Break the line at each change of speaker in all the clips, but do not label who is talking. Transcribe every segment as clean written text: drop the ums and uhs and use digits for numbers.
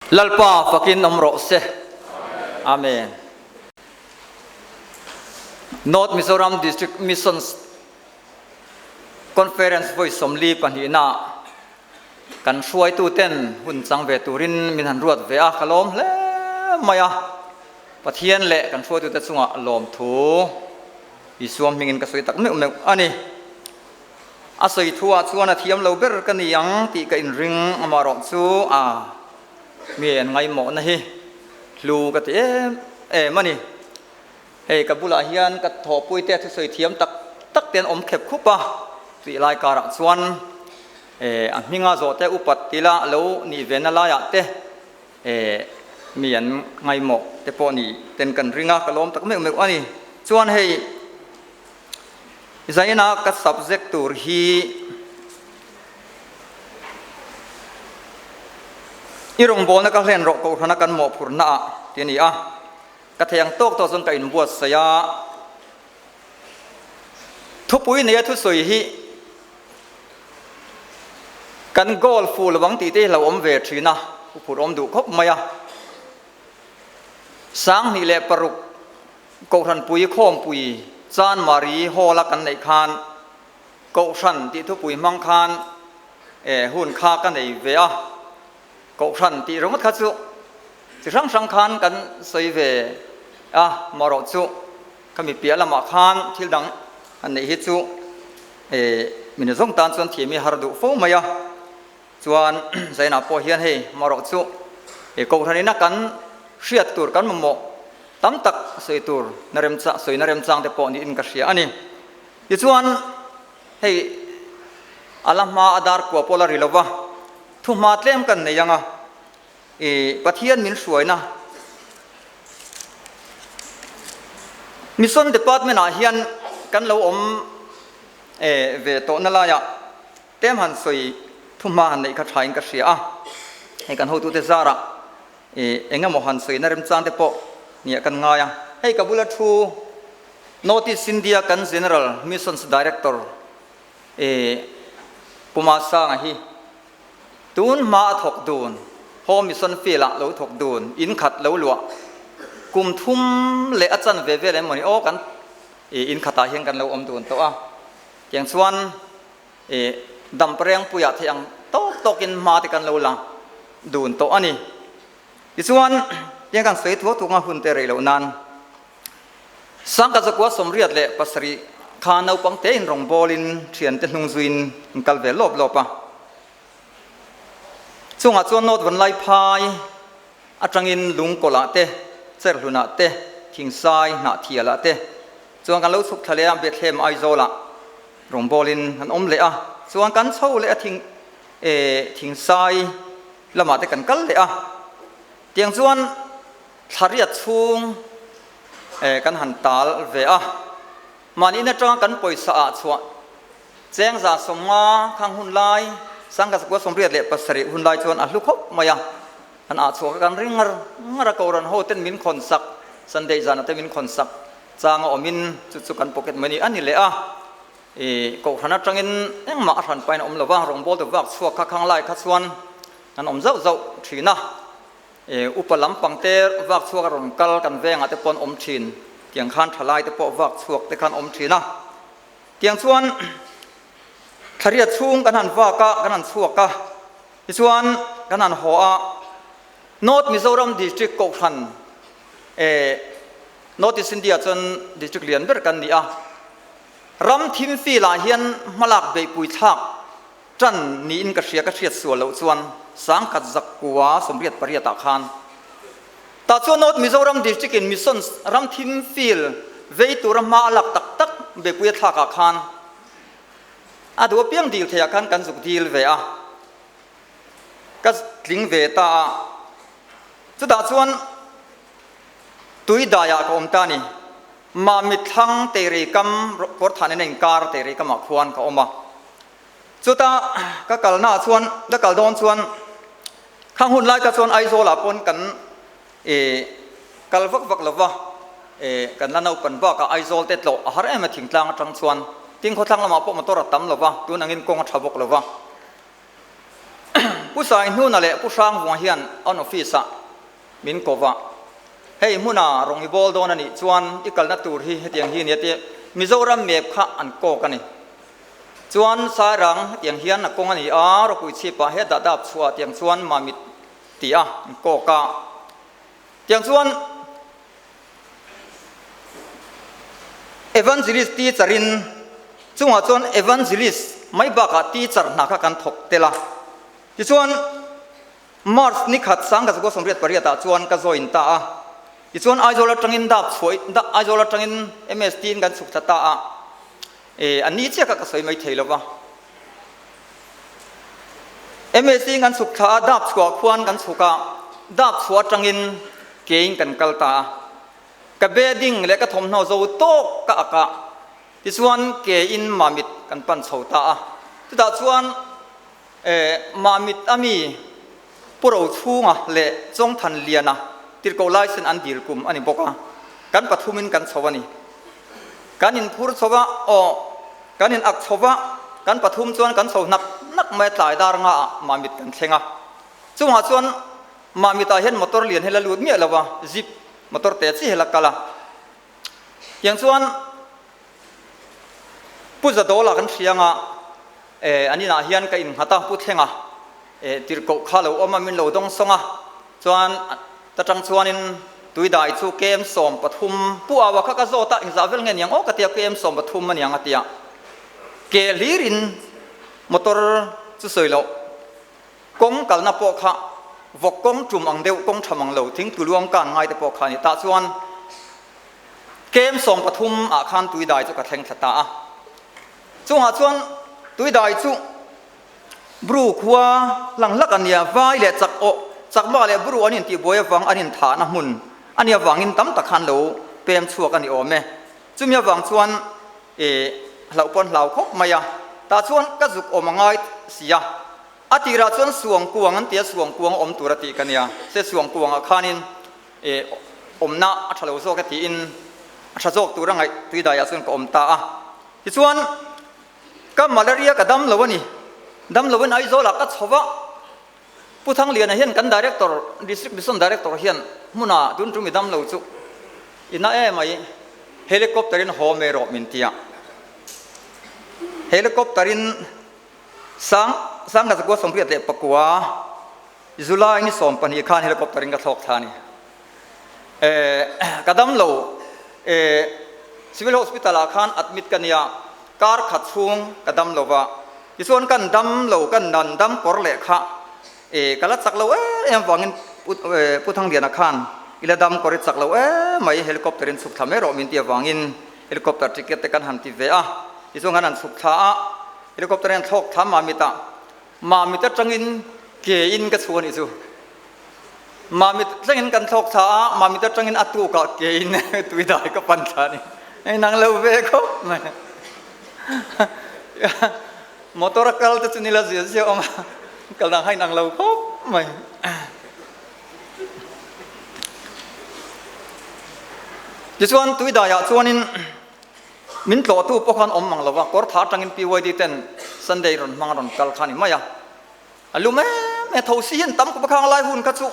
Lalpa fakin awm rawh se. Amen. North Mizoram District Missions Conference vawi 42 na kan hruaitu ten hun chang ve turin min han ruat ve a, ka lawm hle mai a. Pathian leh kan hruaitu te chungah lawmthu Isua hmingin ka sawi tak meuh meuh a ni. A sawi thu ah chuan a thiam lo ber ka ni ang tih ka inring amaherawh chu a mi an ngaimawhna hi hlu ka ti em em a ni. Hei ka bulah hian ka thawhpui te thusawi thiam tak tak te an awm khep khup a, tih lai karah chuan a hminga zawh te upat tila lo nih ve na laiah te mi an ngaimawh te pawh ni ten kan ring a, ka lawm tak meuh meuh a ni. Chuan hei. Zaina ka subject tur hi i rawngbawlna ka hlen rawh kohhrana kan mawhphurhna ah ti a ni a, ka thei ang tawk tawk chuan ka inbuatsaih a, thupui neia thusawi hi kan goal fuh lovang tih te hi hlauhawm ve thin a, huphurh awm duh khawp mai a, 2006. Kohhranpui khawmpui Chanmari Hall-a kan neih khan Kohhran tih thupui hmang khan hun kha ka nei ve a, Kohhran tih ringawt kha chu chi hrang hrang khan kan sawi ve a, marawh chu khami piah lamah khan thil dang han neih hi chu mi nazawng tan chuan thiam hi har duh fo mai a. Chuan Zainah pawh hian hei marawh chu he Kohhran ina kan hriat tur kan mamawh tam tak sawi tur na remchang sawi na remchang te pawh niin ka hria a ni. Tichuan hei a la hma a dar kua pawh la ri lova thuhma tlem kan nei ang a, i Pathian min hruaina Mission Department ah hian kan lo awm ve tawhna laiah Tlem han sawi thuhma han neih kha thain ka hria a, hei kan hotute zarah ih eng emaw han sawina remchang te pawh nia kan ngai a. Hei ka bula thu North East India kan General Missions Director ih Pu Masanga hi tun hma a thawk dun, Home Mission Field ah lo thawk dun, in khat lo luah kum thum leh a chan ve vel emawni aw kan ih in khatah hian kan lo awm dun tawh a, tiang chuan I damparengpuiah theih ang tawk tawkin hma te kan lo la dun tawh a ni. Tichuan, tiang kan sawi thuak thuak nga hun te rei loh nan Sangka zakua 87 kha naupang tein rawngbawlin thiante hnung zuiin an kal ve lawp lawp a. Chungah chuan North Vanlai phai atangin Lungkawlah te, Cherhlunah te, Thingsai, Hnahthialah te chuan kan lo chhuk thla leh a, Bethlehem Aizawlah Rawngbawlin an awm leh a, chuan kan chho leh a thing eh thingsai lamah te kan kal leh a, tiang chuan thlariat chhung eh kan han tal ve a, mahni in atanga kan pawisa ah chhuah cheng 150 khang hun lai 1987 hun lai chuan a hlu khawp mai a, an ah chhuah kha kan ring ngar ngar a, Kohhran ho ten min khawn sak, Sunday zanah te min khawn sak. Chang a awmin chu chu kan pocket money a ni leh a, i kohhran atangin engmah a hran pahin a awm lo va, rawngbawltu vak chhuak kha khang lai kha chuan an awm zauh zauh thin a, i upa lampang te vak chhuak a rawn kal kan vengah te pawh an awm thin, tiang khan thalai te pawh vak chhuak te khan awm thin a, tiang chuan thlariat chhung kan han vak a, kan han chhuak a, tichuan kan han haw a, North Mizoram District kohhran e North East India chuan district lian ber kan ni a, ram thim field ah hian hmalak beihpui thlak tan niin ka hria, ka hriat sual loh chuan 1988 ah khan tah chuan North Mizoram District in Missions ram thim field vei tura hma a lak tak tak beihpui a thlak ah khan a duh apiang dil theih ah khan kan zuk dil ve a, ka tling ve ta a, chutah chuan Tui daiah ka awm ta a ni. Mahmi thlang Teirei kam kawrthah nena inkar Teirei kamah khuan ka awm a. Chuta ka kalnaah chuan, ka kal dawn chuan khang hun lai kha chuan Aizawlah pawn kan ih kal vak vak lo va, ih kan la naupan bakah Aizawl te tlawh a har em a thingtlang atang chuan. Tin khawthlang lamah pawh motor a tam lo va, tun angin kawng a tha bawk lo va. Pu Saihnuna leh Pu Hrangvunga hian an office ah min ko va, hei hmuna rawng i bawl dawn a nih chuan i kalna tur hi hetiang hi a nia tia Mizoram map kha an kawk a ni. Chuan Sairang hetiang hian a kawng a ni a, ropui chhipah he dah dap chhuah tiang chuan Mamit ti a an kawk a. Tiang chuan Evangelist teacher in chungah chuan Evangelist mai bakah teacher hna kha kan thawk tel a. Tichuan March ni khat 1988 ah chuan ka join ta a. Tichuan Aizawl atangin dap chhuah Aizawl atangin MST in kan chhuk thla ta a. E a ni chiah kha ka sawi mai thei lo va. MST in kan chhuk thla a, dap chhuah khuan kan chhuk a, dap chhuah atangin kein kan kal ta a. Ka bedding leh ka thawmhnaw zo tawk ka ak a, tichuan kein Mamit kan pan chho ta a. Chutah chuan e Mamit a mi Pu Rochhunga leh Chawngthan Liana tirhkoh laisen an dil kum a ni bawk a, kan pathumin kan chho a ni. Kan inphur chho a, aw, kan in ak chho va, kan pathum chuan kan chho hnak hnak mai a tlai dar nga ah Mamit kan thleng a. Chungah chuan Mamit ah hian motor lian hi la lut miah lo a, jeep motor te chi hi la kal a. Tiang chuan Pu Zadawla kan hria anga eh an inah hian ka innghat a, Pu Thlenga eh tirhkoh kha lo awm a, min lo dawng sawng a, chuan ta tang chuanin tuidai chu kem 13 Pu Aua kha ka zawt a, engzah vel nge niang aw ka tia kem 13 a niang a tia, ke hlirin motor chu sawi loh kawng kalna pawh kha vawk kawng tum ang deuh kawng tha mang lo thingtlu luang kan ngai te pawh kha a ni tah chuan Kem 13 ah khan tuidai chu ka thleng thla ta a. Chungah chuan tuidai chu Bru khua lang hlak a nia, vai leh chak awh, chakma leh Bru an intihbuai avang an inthahna hmun a nia vangin tam tak khan lo pem chhuak a ni awm e. Chumi avang chuan e hlauh pawn hlau khawp mai a, tah chuan ka zuk awm a ngai si a. A tirah chuan suangkuang an ti a, suangkuang awm tur a tih ka nia, se suangkuangah khanin E, awmna a tha lo zawk e tiin a tha zawk tur a ngaih tuidaiah chuan ka awm ta a. Tichuan, ka malaria ka dam lo a ni. Dam loin Aizawlah ka chho va, Pu Thangliana hian kan Director, District Mission Director hian hmuna tun tum i dam lo chu i na em mai, helicopter in haw mai rawh min ti a. Helicopter in sang 1989 July ni 12 khan helicopter in ka thlawk thla a ni. Eh, ka dam lo. Eh, Civil Hospital ah khan admit ka nia, kar khat chhung ka dam lo va. Tichuan kan dam lo, kan nan dam kawr leh kha eh ka la chak lo em em vangin Pu eh Pu Thangliana khan i la dam kawr i chak lo em mai, helicopter in chhuk thla mai rawh min ti avangin helicopter ticket te kan han ti ve a. Tichuan kan han chhuk thla a, helicopter hian thlawk thla Mamit ah Mamit atangin ke in ka chhuah anih chu. Mamit tlengin kan thlawk thla a, Mamit atangin a tukah ke in tuidai ka pan thla a ni. Hei nang lo ve khawp mai. Motor a kal te chu nila zia zia awm a, kal dang kha inang lo khawp mai. Tichuan tuidaiah chuanin Min tlawhtu pawh khan awm mang lo va, kawr tha atangin PYD ten Sunday rawn hmang a rawn kal kha a ni mai a. A lu em em tho si hian tam khawp a khang lai hun kha chu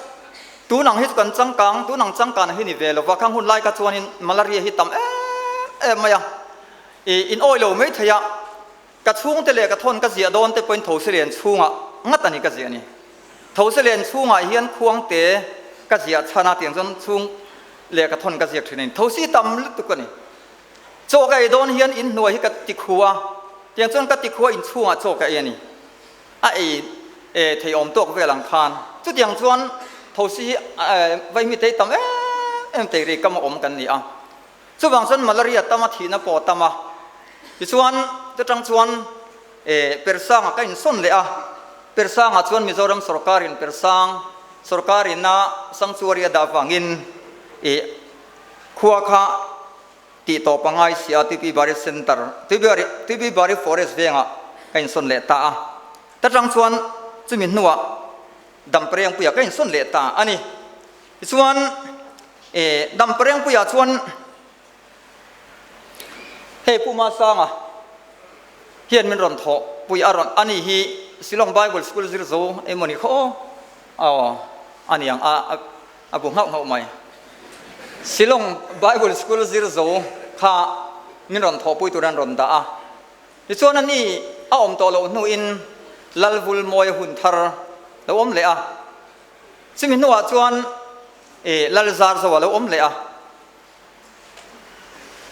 tun ang hi chu kan changkang, tun ang changkan hi ni ve lo va, khang hun lai kha chuanin malaria hi tam em em mai a. I in awi lo mai thei a, ka chhungte leh ka thawn ka ziah dawn te pawhin thosi lian chhungah ngat a ni ka ziah ni. Thosi lian chhungah hian khuangte ka ziah chhan a tiang chuan chhung leh ka thawn ka ziak thin a ni. Thosi tam lutuk a ni. Chaw ka ei dawn hian in hnuai hi ka ti khu a, tiang chuan ka ti khu a inchhungah chaw ka ei a ni. A ei e thei awm tawk vel ang khan. Chutiang chuan thosi hi vaihmi te hi tam em em thei ri kam a awm kan ni a. Chuvang chuan malaria tam a thihna pawh a tam a. Tichuan chutang chuan e Persanga ka insawn leh a. Persanga chuan Mizoram sawrkarin Persang sawrkarina sanctuary a dah vangin e Khua kha tih tawp a ngai si a, Tuipibari Centre, Tuipibari Forest vengah ka insawn leh ta a. Ta tang chuan chumi hnuah Damparengpuiah ka insawn leh ta a ni. Tichuan eh Damparengpuiah chuan hei Pu Masanga hian min rawn thawhpui a rawn a ni hi. Shillong Bible School zir zo emaw ni khaw aw a niang a a bu nghauh nghauh mai. Shillong Bible School zir zo kha min rawn thawhpui tur an rawn dah a. Tichuan a ni a awm tawh loh hnuin Lalvulmawia hun thar lo awm leh a. Chumi hnuah chuan Lalzar zo a lo awm leh a.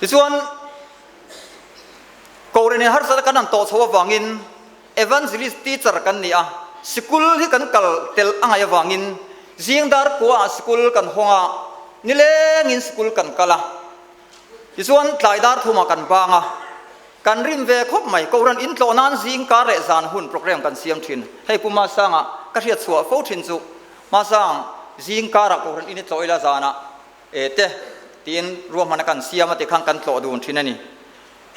Tichuan Kohhran in harsatna kan han tawh chho avangin Evangelist teacher kan ni a, sikul hi kan kal tel a ngaih avangin zing dar kuaah sikul kan hawng a, nilengin sikul kan kal a. Tichuan tlai dar thumah kan bang a, kan rim ve khawp mai. Kohhran intlawh nan zing kar leh zan hun program kan siam thin. Hei Pu Masanga ka hriat chhuah fo thin chu, Masang, zing karah Kohhran in i tlawh ila zanah e te tiin ruahmana kan siam a tikhan kan tlawh dun thin a ni.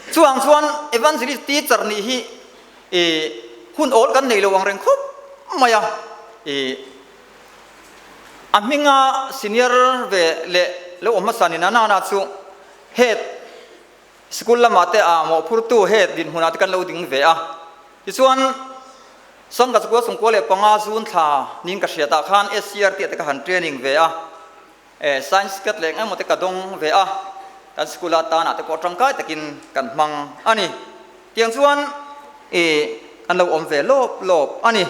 Chuvang chuan Evangelist teacher nih hi i hun awl kan nei lo ang reng khawp mai a, i a hminga senior ve leh lo awm hmasa ni nana na chu head school lamah te a mawhphurtu head dinhmunah te kan lo ding ve a. Tichuan Sangha chukua sawmkua leh panga zun thla nin ka hriatah khan SCR tih te ka han training ve a. E, science cat leh engemaw te ka dawng ve a, kan school a tanah te pawh tangkai takin kan hmang a ni. Tiang chuan e, an lo awm ve lawp lawp a ni.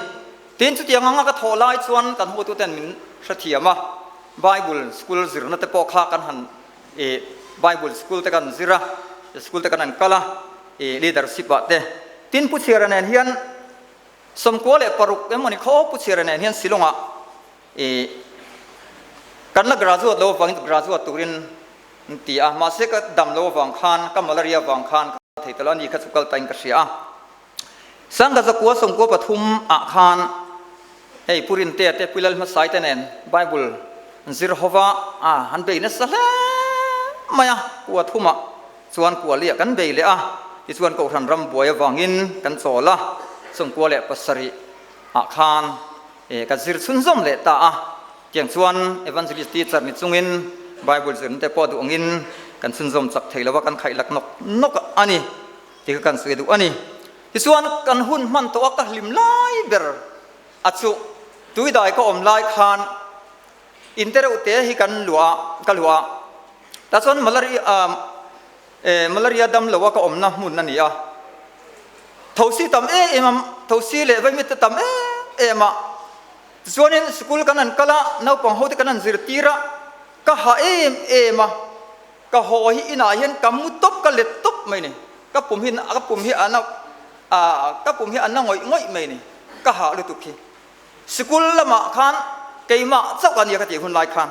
Tin, chutiang anga ka thawh lai chuan kan hotuten min hrethiam a, Bible school zirna te pawh kha kan han e, Bible school te kan zir a, school te kan han kal a, e, leadership ah te. Tin, Pu Chhiara nen hian 96 emawni khaw Pu Chhiara nen hian Shillong ah I kan la graduate lo avangin graduate turin an ti a, mahse ka dam lo avang khan, ka malaria avang khan ka thei ta lo a ni kha chu kal tain ka hria a. Sangha zakua 93 ah khan hei Pu Rintea te Pu Lalhmasai te nen Bible an zir ho va, a an bei nasa hle mai a, kua thumah chuan kua liah kan bei leh a, tichuan Kohhran ram buai avangin kan chawl a, 97 ah khan E, ka zir chhunzawm leh ta a, tiang chuan Evangelist teacher ni chungin Bible zirna te pawh duh angin kan chhunzawm chak thei lo a, kan khaih lak nawk nawk a ni tih kha kan sawi duh a ni. Tichuan kan hun hman tawh a ka hlim lai ber a chu tuidai ka awm lai khan in te reuh te hi kan luah a, ka luah a, tah chuan malaria, E, malaria dam lo a ka awmna hmun a ni a. Thosi tam em em a, thosi leh vaimit te tam em em a. Tichuanin sikul kan han kal a, naupang ho te kan han zirtir a, ka ha em em a. Ka haw hi inah hian ka mu tawp, ka let tawp mai ni. Ka pum hi, ka pum hi a na, ka pum hi a na ngawih ngawih mai ni. Ka hah lutuk hi. Sikul lamah khan keimah chauh a nia ka tih hun lai khan.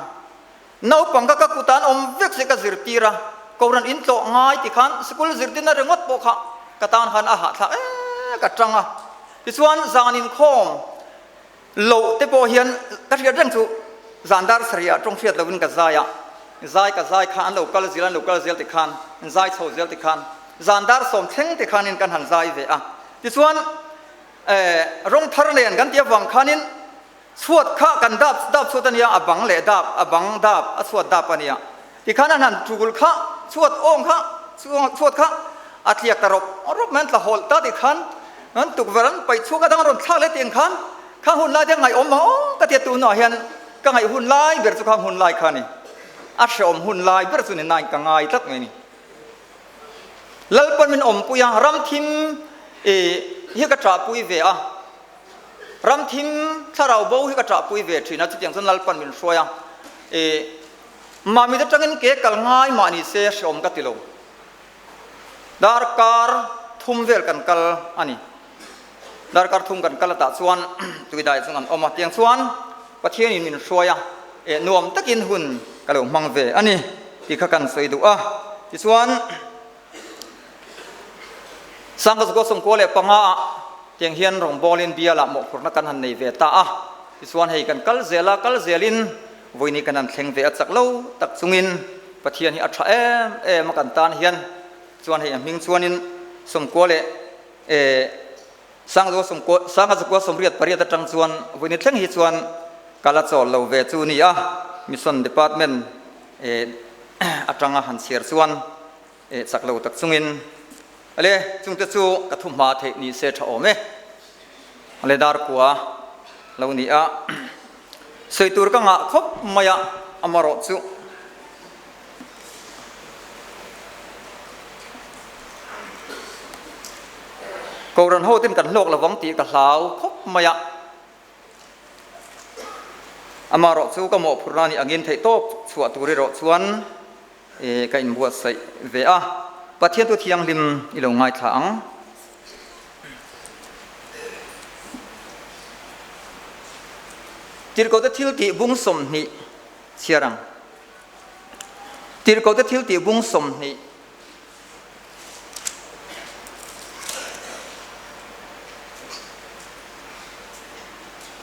Naupang kha ka kut ah an awm vek se ka zirtir a, Kohhran in tlawh ngai ti khan sikul zirtirna ringawt pawh kha ka tan khan a hahthlak em ka tang a. Tichuan zan inkhawm loh te pawh hian ka hriat reng chu zan dar sarih ah tawng hriat loin ka zai a, zai ka zai kha an lo kal zel an lo kal zel ti khan an zai chho zel ti khan zan dar sawm thleng te khanin kan han zai ve a. Tichuan rawng thar nen kan tih avang khanin Chhuat kha kan dap dap chhuat a nia, a bang leh dap, a bang dap, a chhuat dap a nia. Tikhan an han tul kha, chhuat awng kha, chhuat kha a tliak ta rawp rawp mai, an tla hawlh ta tikhan an tukverh an paih chhuak a dang a rawn thlak leh tih ang khan kha hun lai te a ngaihawm ang aw ka tia tunah hian ka ngaih hun lai ber chu kha hun lai kha a ni. A hrehawm hun lai ber chu ni nain ka ngai tlat mai a ni. Lalpan min awmpui a, ram thim hi ka ṭahpui ve a. Ram thim thlarau bo hi ka ṭahpui ve ṭhin a, chutiang chuan Lalpan min hruai a. I mahmit aṭangin ke kal ngai mah ni se hreawm ka ti lo. Darkar thum vel kan kal a ni. Darkar thum kan kal atah chuan tuidai chung an awm a, tiang chuan Pathianin min hruai a, e nuam takin hun ka lo hmang ve a ni tih kha kan sawi duh a. Tichuan. Sangha Zakua 95 ah tiang hian rawngbawlin bialah mawhphurhna kan han nei ve ta a, tichuan hei kan kal zel a, kal zelin vawiini kan han thleng ve a chak lo tak chungin Pathian hi a tha em em a kan tan hian chuan hei a hming chuanin 90 leh Sangha Zakua Sangha Zakua 88 atang chuan vawiini thleng hi chuan kal a chawl lo ve chu ni a, Mission Department atanga han chhiar chuan Eh, chak lo tak chungin ale chungte chu ka thu hma theih ni se tha awm e. Le Darkua lo ni a, sawi tur ka ngah khawp mai a, amarawh chu. Kohhran ho ten kan hlawk lovang tih ka hlau khawp mai a, amarawh chu ka mawhphurhna nih angin theihtawp chhuah tur erawh chuan ka inbuatsaih ve a, Pathian tu thianghlim i lo ngaithla ang. Tirhkohte thil tih bung 20 chhiar ang. Tirhkohte thil tih bung 20.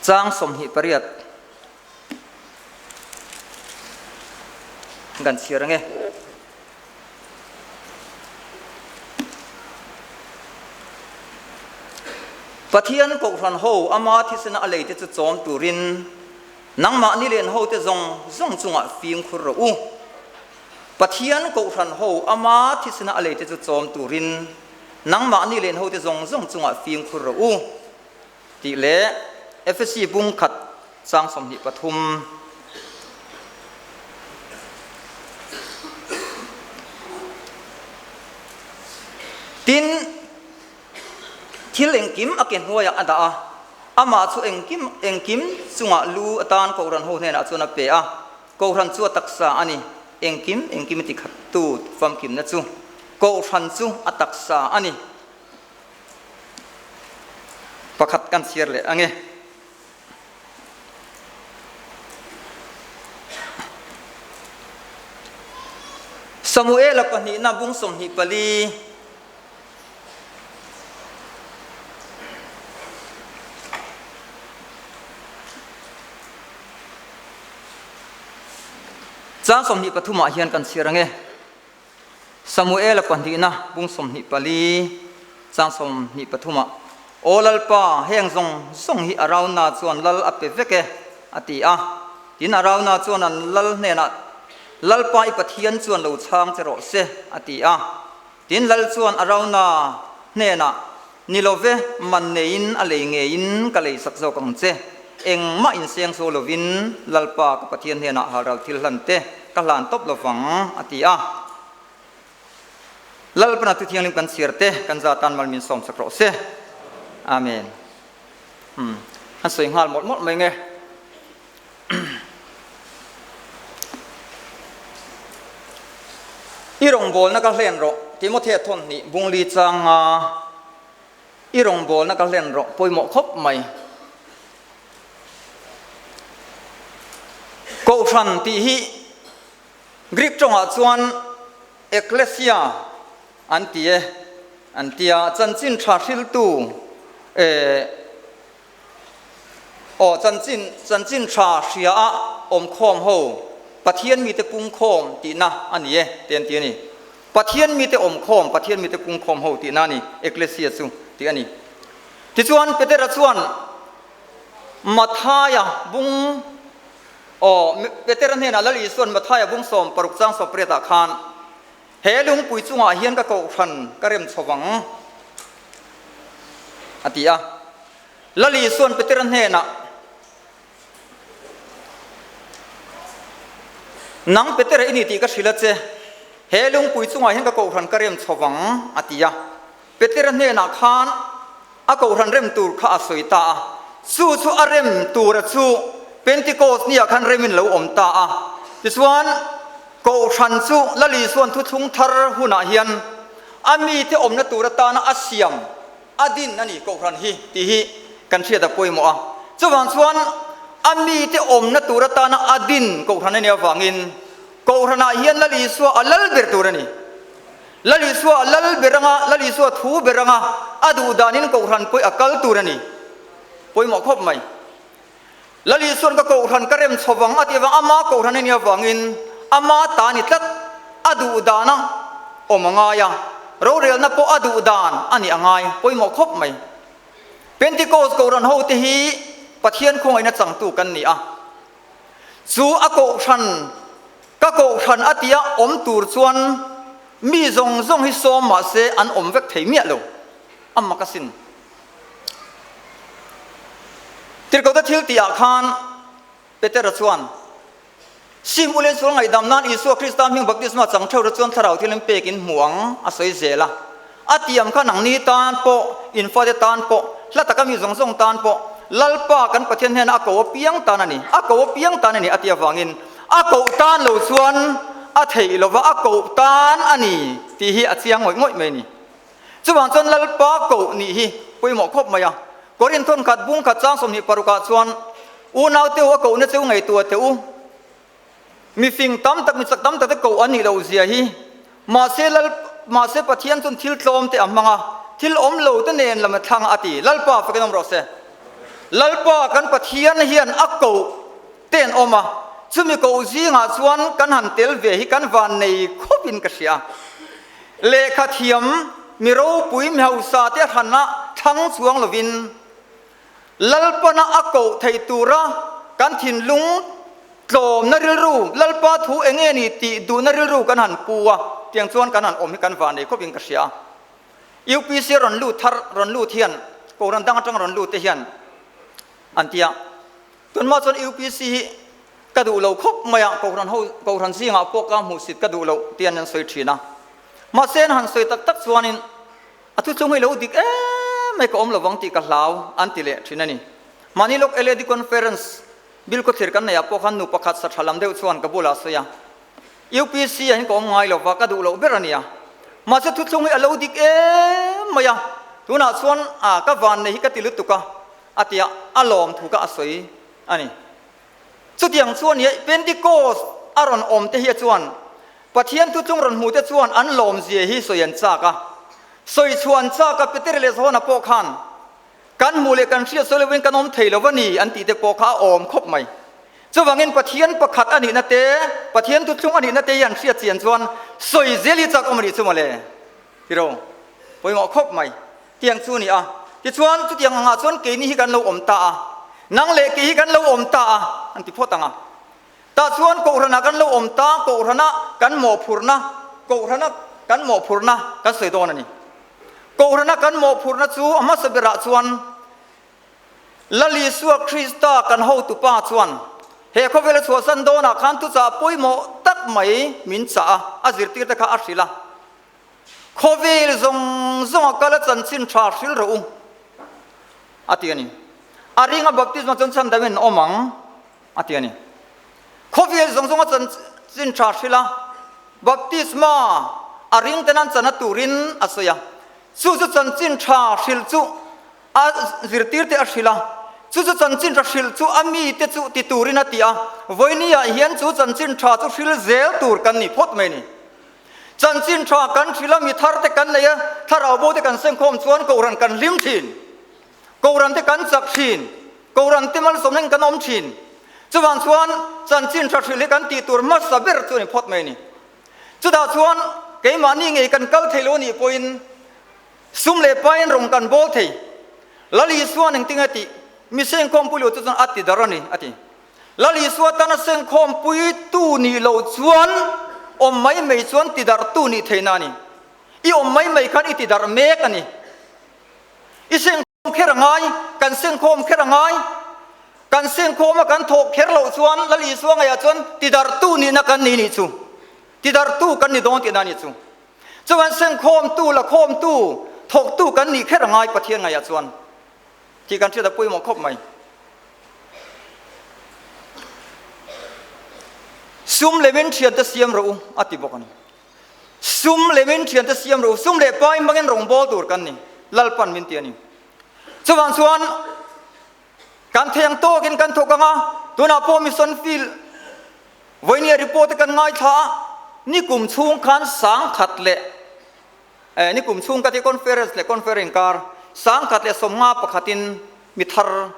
Chang 28. Kan chhiar ange. Pathian Kohhran ho ama thisena a leite chu chawm turin nangmah ni len hote zawng zawng chungah fimkhur rawh u. Pathian Kohhran ho ama thisena a leite chu chawm turin nangmah ni len hote zawng zawng chungah fimkhur rawh u. Tih leh Efesi bung khat chang 23. Tin, thil engkim a ke hnuaiah a dah a, amah chu engkim engkim chungah lu atan Kohhran ho hnenah chuan a pe a, Kohhran chu a taksa a ni, engkim engkim a tikhattu famkimna chu Kohhran chu a taksa a ni. Pakhat kan chhiar leh ange. Samuela pahnihna bung 24 Chang 23 ah hian kan chhiar ange. Samuela pahnihna bung 24 chang 23 ah, Aw Lalpa, heng zawng zawng hi Arauna chuan lal a pe vek e, a ti a. Tin, Arauna chuan an lal hnenah, Lalpa i Pathian chuan lo chhang che rawh se, a ti a. Tin, lal chuan Arauna hnenah, Ni lo ve, man neiin a lei ngeiin ka lei sak zawk ang che. Engmah inseng so lovin Lalpa ka Pathian hnenah halral thil hlan te ka hlan tawp lo vang, a ti a. Lalpana thu thianghlim kan chhiar te kan za tan mal min sawm sak rawh se. Amen. Umm, an sawi nghal mawlh mawlh mai nge. I rawngbawlna ka hlen rawh, Timothea thawn hnih bungli changa i rawngbawlna ka hlen rawh pawimawh khawp mai. Kohhran tih hi Greek tawngah chuan ekklesia an ti e an tia, chanchin tha hriltu eh Aw, chanchin, chanchin tha hria a awmkhawm ho, Pathian mite pungkhawm tihna a ni e, te an ti a ni. Pathian mite awmkhawm, Pathian mite pungkhawm ho tihna a ni, Ekklesia chu tih a ni. Tichuan, Petera chuan Mathaia bung, aw, Petera hnenah Lal Isua'n Mathaia bung 16 chang 18 ah khan, He lungpui chungah hian ka kohhran ka rem chho vang, a ti a. Lal Isua'n Petera hnenah, Nang Petera i ni tih ka hrilh a che, he lungpui chungah hian ka kohhran ka rem chho vang, a ti a. Petera hnenah khan a kohhran rem tur kha a sawi ta a. Chu chu a rem tura chu Pentecost niah khan remin lo awm ta a. Tichuan, kohhran chu Lal Isua'n thuthlung thar hunah hian a mite awmna tur atana a siam a din a ni kohhran hi tih hi kan hriat a pawimawh a. Chuvang chuan a mite awmna tur atana a din kohhran a nih avangin kohhranah hian Lal Isua a lal ber tur a ni. Lal Isua a lal ber anga, Lal Isua thu ber anga a duh danin kohhran pawih a kal tur a ni. Pawimawh khawp mai. Lal Isua'n ka kohhran ka rem chho vang a tih avang ama kohhran a nih avangin ama ta a ni tlat, a duh dana awm a ngai a, rorelna pawh a duh dan a nih a ngai. Pawimawh khawp mai. Pentecost kohhran hote hi Pathian khawngaihna changtu kan ni a. Chu a kohhran, ka kohhran a tia awm tur chuan mi zawng zawng hi sawm mah se an awm vek thei miah lo, a mak asin. Tirhkohte thil tihah khan Petera chuan, Sim u leh sual ngaihdam nan Isua Krista hming baptisma chang theuh te chuan thlarau thil in pek in hmu ang, a sawi zel a. A tiam kha nangni tan pawh, in fate tan pawh, hla taka mi zawng zawng tan pawh, Lalpa kan Pathian hnena a ko apiang tan a ni, a ko apiang tan a ni a ti avangin a koh tan lo chuan a theih lova a koh tan a ni tih hi a chiang ngawih ngawih mai a ni. Chuvang chuan Lalpa koh nih hi pawimawh khawp mai a. Korinth thawn khat bung khat chang 26 ah chuan Unau te u a kohna cheu ngaihtuah teh u. Mifing tam tak, michak tam tak te koh an nih loh zia hi. Mahse Lal, mahse Pathian chuan thil tlawm te a hmang a, thil awm lo te nen lam a thlang a ti. Lalpa fakin awm rawh se. Lalpa kan Pathian hian a koh te an awm a, chumi koh zingah chuan kan han tel ve hi kan van nei khawp in ka hria. Lehkha thiam, mi ropui, mi hausa te a hran a thlang chuang lovin Lalpana a koh theih tura kan thinlung tlawmna rilru, Lalpa thu eng nge ni tih duhna rilru kan han pu a, tiang chuan kan han awm hi kan van nei khawpin ka hria. UPC rawn lut thar, rawn lut hian, Kohhran dang atang rawn lut te hian an ti a, tunhma chuan UPC hi ka duh lo khawp mai a, Kohhran ho, Kohhran zingah pawh ka hmuhsit ka duh loh tian an sawi thin a. Mahse an han sawi tak tak chuanin, A thuchung hi lo dik em mai ka awm lovang tih ka hlau an ti leh thin a ni. Mahni lawk LAD Conference bill khawthlir kan neih ah pawh khan nu pakhat sa tha lam deuh chuan ka bulah a sawi a, UPC ah hian ka awm ngai lova ka duh loh ber a nia. Mahse thuchung hi a lo dik em mai a, tunah chuan a ka van nei hi ka ti lutuk a, a ti a, a lawm thu kha a sawi a ni. Chutiang chuan i Pentecost a rawn awm te hi chuan Pathian thuchung rawn hmu te chuan an lawmzia hi sawi an chak a. Sawi chhuah an chak a, Peter leh Johana pawh khan kan hmuh leh kan hriat sawi lovin kan awm thei lo a ni an tih te pawh kha a awm khawp mai. Chuvangin Pathian pakhat a nihna te, Pathian thuchung a nihna te hi an hriat chian chuan sawi zel hi chak awm a nih chu mawle. Tiro, pawimawh khawp mai. Tiang chu a ni a. Tichuan, chutiang angah chuan keini hi kan lo awm ta a, nang leh kei hi kan lo awm ta a, an ti phawt ang a. Tah chuan Kohhranah kan lo awm ta, Kohhrana kan mawhphurhna, Kohhrana kan mawhphurhna kan sawi dawn a ni. Kohhrana kan mawhphurhna chu a hmasa berah chuan Lal Isua Krista kan hotupa chuan he khawvela chhuahsan dawnah khan thuchah pawimawh tak mai min chah a, a zirtirte kha a hrilh a. Khawvel zawng zawnga kal a chanchin tha hril rawh u, a ti a ni. A ringa baptisma chuan chhan dangin awm ang, a ti a ni. Khawvel zawng zawnga chanchin tha hril a, baptisma a ring ten an chana turin a sawi a. Chu chu chanchin tha hril chu a zirtirte a hrilh a, chu chu chanchin tha hrilh chu a mite chu ti turin a ti a. Vawinia hian chu chanchin tha chu hril zel tur kan ni phawt mai a ni. Chanchin tha kan hrilh a, mi thar te kan nei a, thlarau bo te kan sengkhawm chuan Kohhran kan hlim thin, Kohhran te kan chak thin, Kohhran te malsawmna in kan awm thin. Chuvang chuan chanchin tha hrilh hi kan tih tur hmasa ber chu a ni phawt mai a ni. Chutah chuan keimahni ngei kan kal thei lo a nih pawhin sum leh pain rawng kan bawl thei. Lal Isuan engtin a tih? Mi sengkhawmpui lo chu chuan a ti dar a ni, a ti. Lal Isua tana sengkhawmpui tu nih loh chuan awm mai mai chuan tidarh tu nih theihna a ni. I awm mai mai khan i tidarh mek a ni. I sengkhawm kher a ngai, kan sengkhawm kher a ngai. Kan sengkhawm a kan thawh kher loh chuan Lal Isua ngeiah chuan tidarh tu nihna kan ni nih chu. Tidarh tu kan ni dawn tihna a nih chu. Chuan sengkhawm tu, lakhawm tu, thawk tu kan nih kher a ngai Pathian ngeiah chuan. Tih kan hriat a pawimawh khawp mai. Sum lemin thiante siam rawh u a ti bawk a ni. Sum lemin thiante siam rawh u, sum leh pai hmangin rawngbâwl tur kan ni, Lalpan min ti a ni. Chuvang chuan kan theng tawkin kan thawk ang a, tunah pawh mission field vawinia report te kan ngaithla a, nikum chhung khan 10,000 leh Nikum chhung ka ti conference leh conference inkar 1051 in mi thar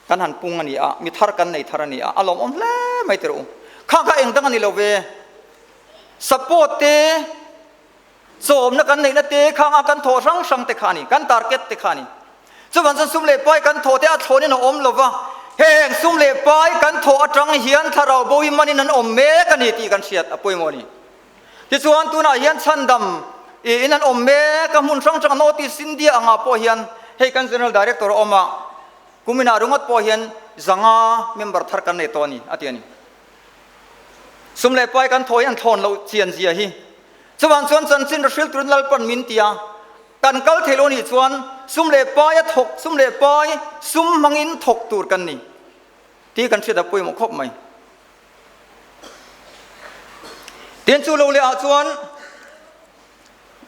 kan han pung a ni a, mi thar kan nei thar a ni a, a lawmawm hle mai tirh u. Khang kha eng dang a ni lo ve. Support te, chawmna kan neihna te, khang a kan thawh hrang hrang te kha a ni, kan target te kha a ni. Chuvang chuan sum leh pai kan thawh te a thlawnin a awm lo va, heng sum leh pai kan thawh atang hian thlarau bo hi manin an awm mek a ni tih kan hriat a pawimawh a ni. Tichuan tunah hian chhandam in an awm mek a, hmun hrang hrang North East India angah pawh hian hei kan General Director a awm a, Kuminah ringawt pawh hian 500 member thar kan nei tawh a ni, a ti a ni. Sum leh pai kan thaw hi an thlawn loh chian zia hi. Chuvang chuan chanchin ri hril turin Lalpan min ti a, kan kal thei lo nih chuan sum leh pai a thawk, sum leh pai sum hmangin thawk tur kan ni tih kan hriat a pawimawh khawp mai. Tin chu lo leh ah chuan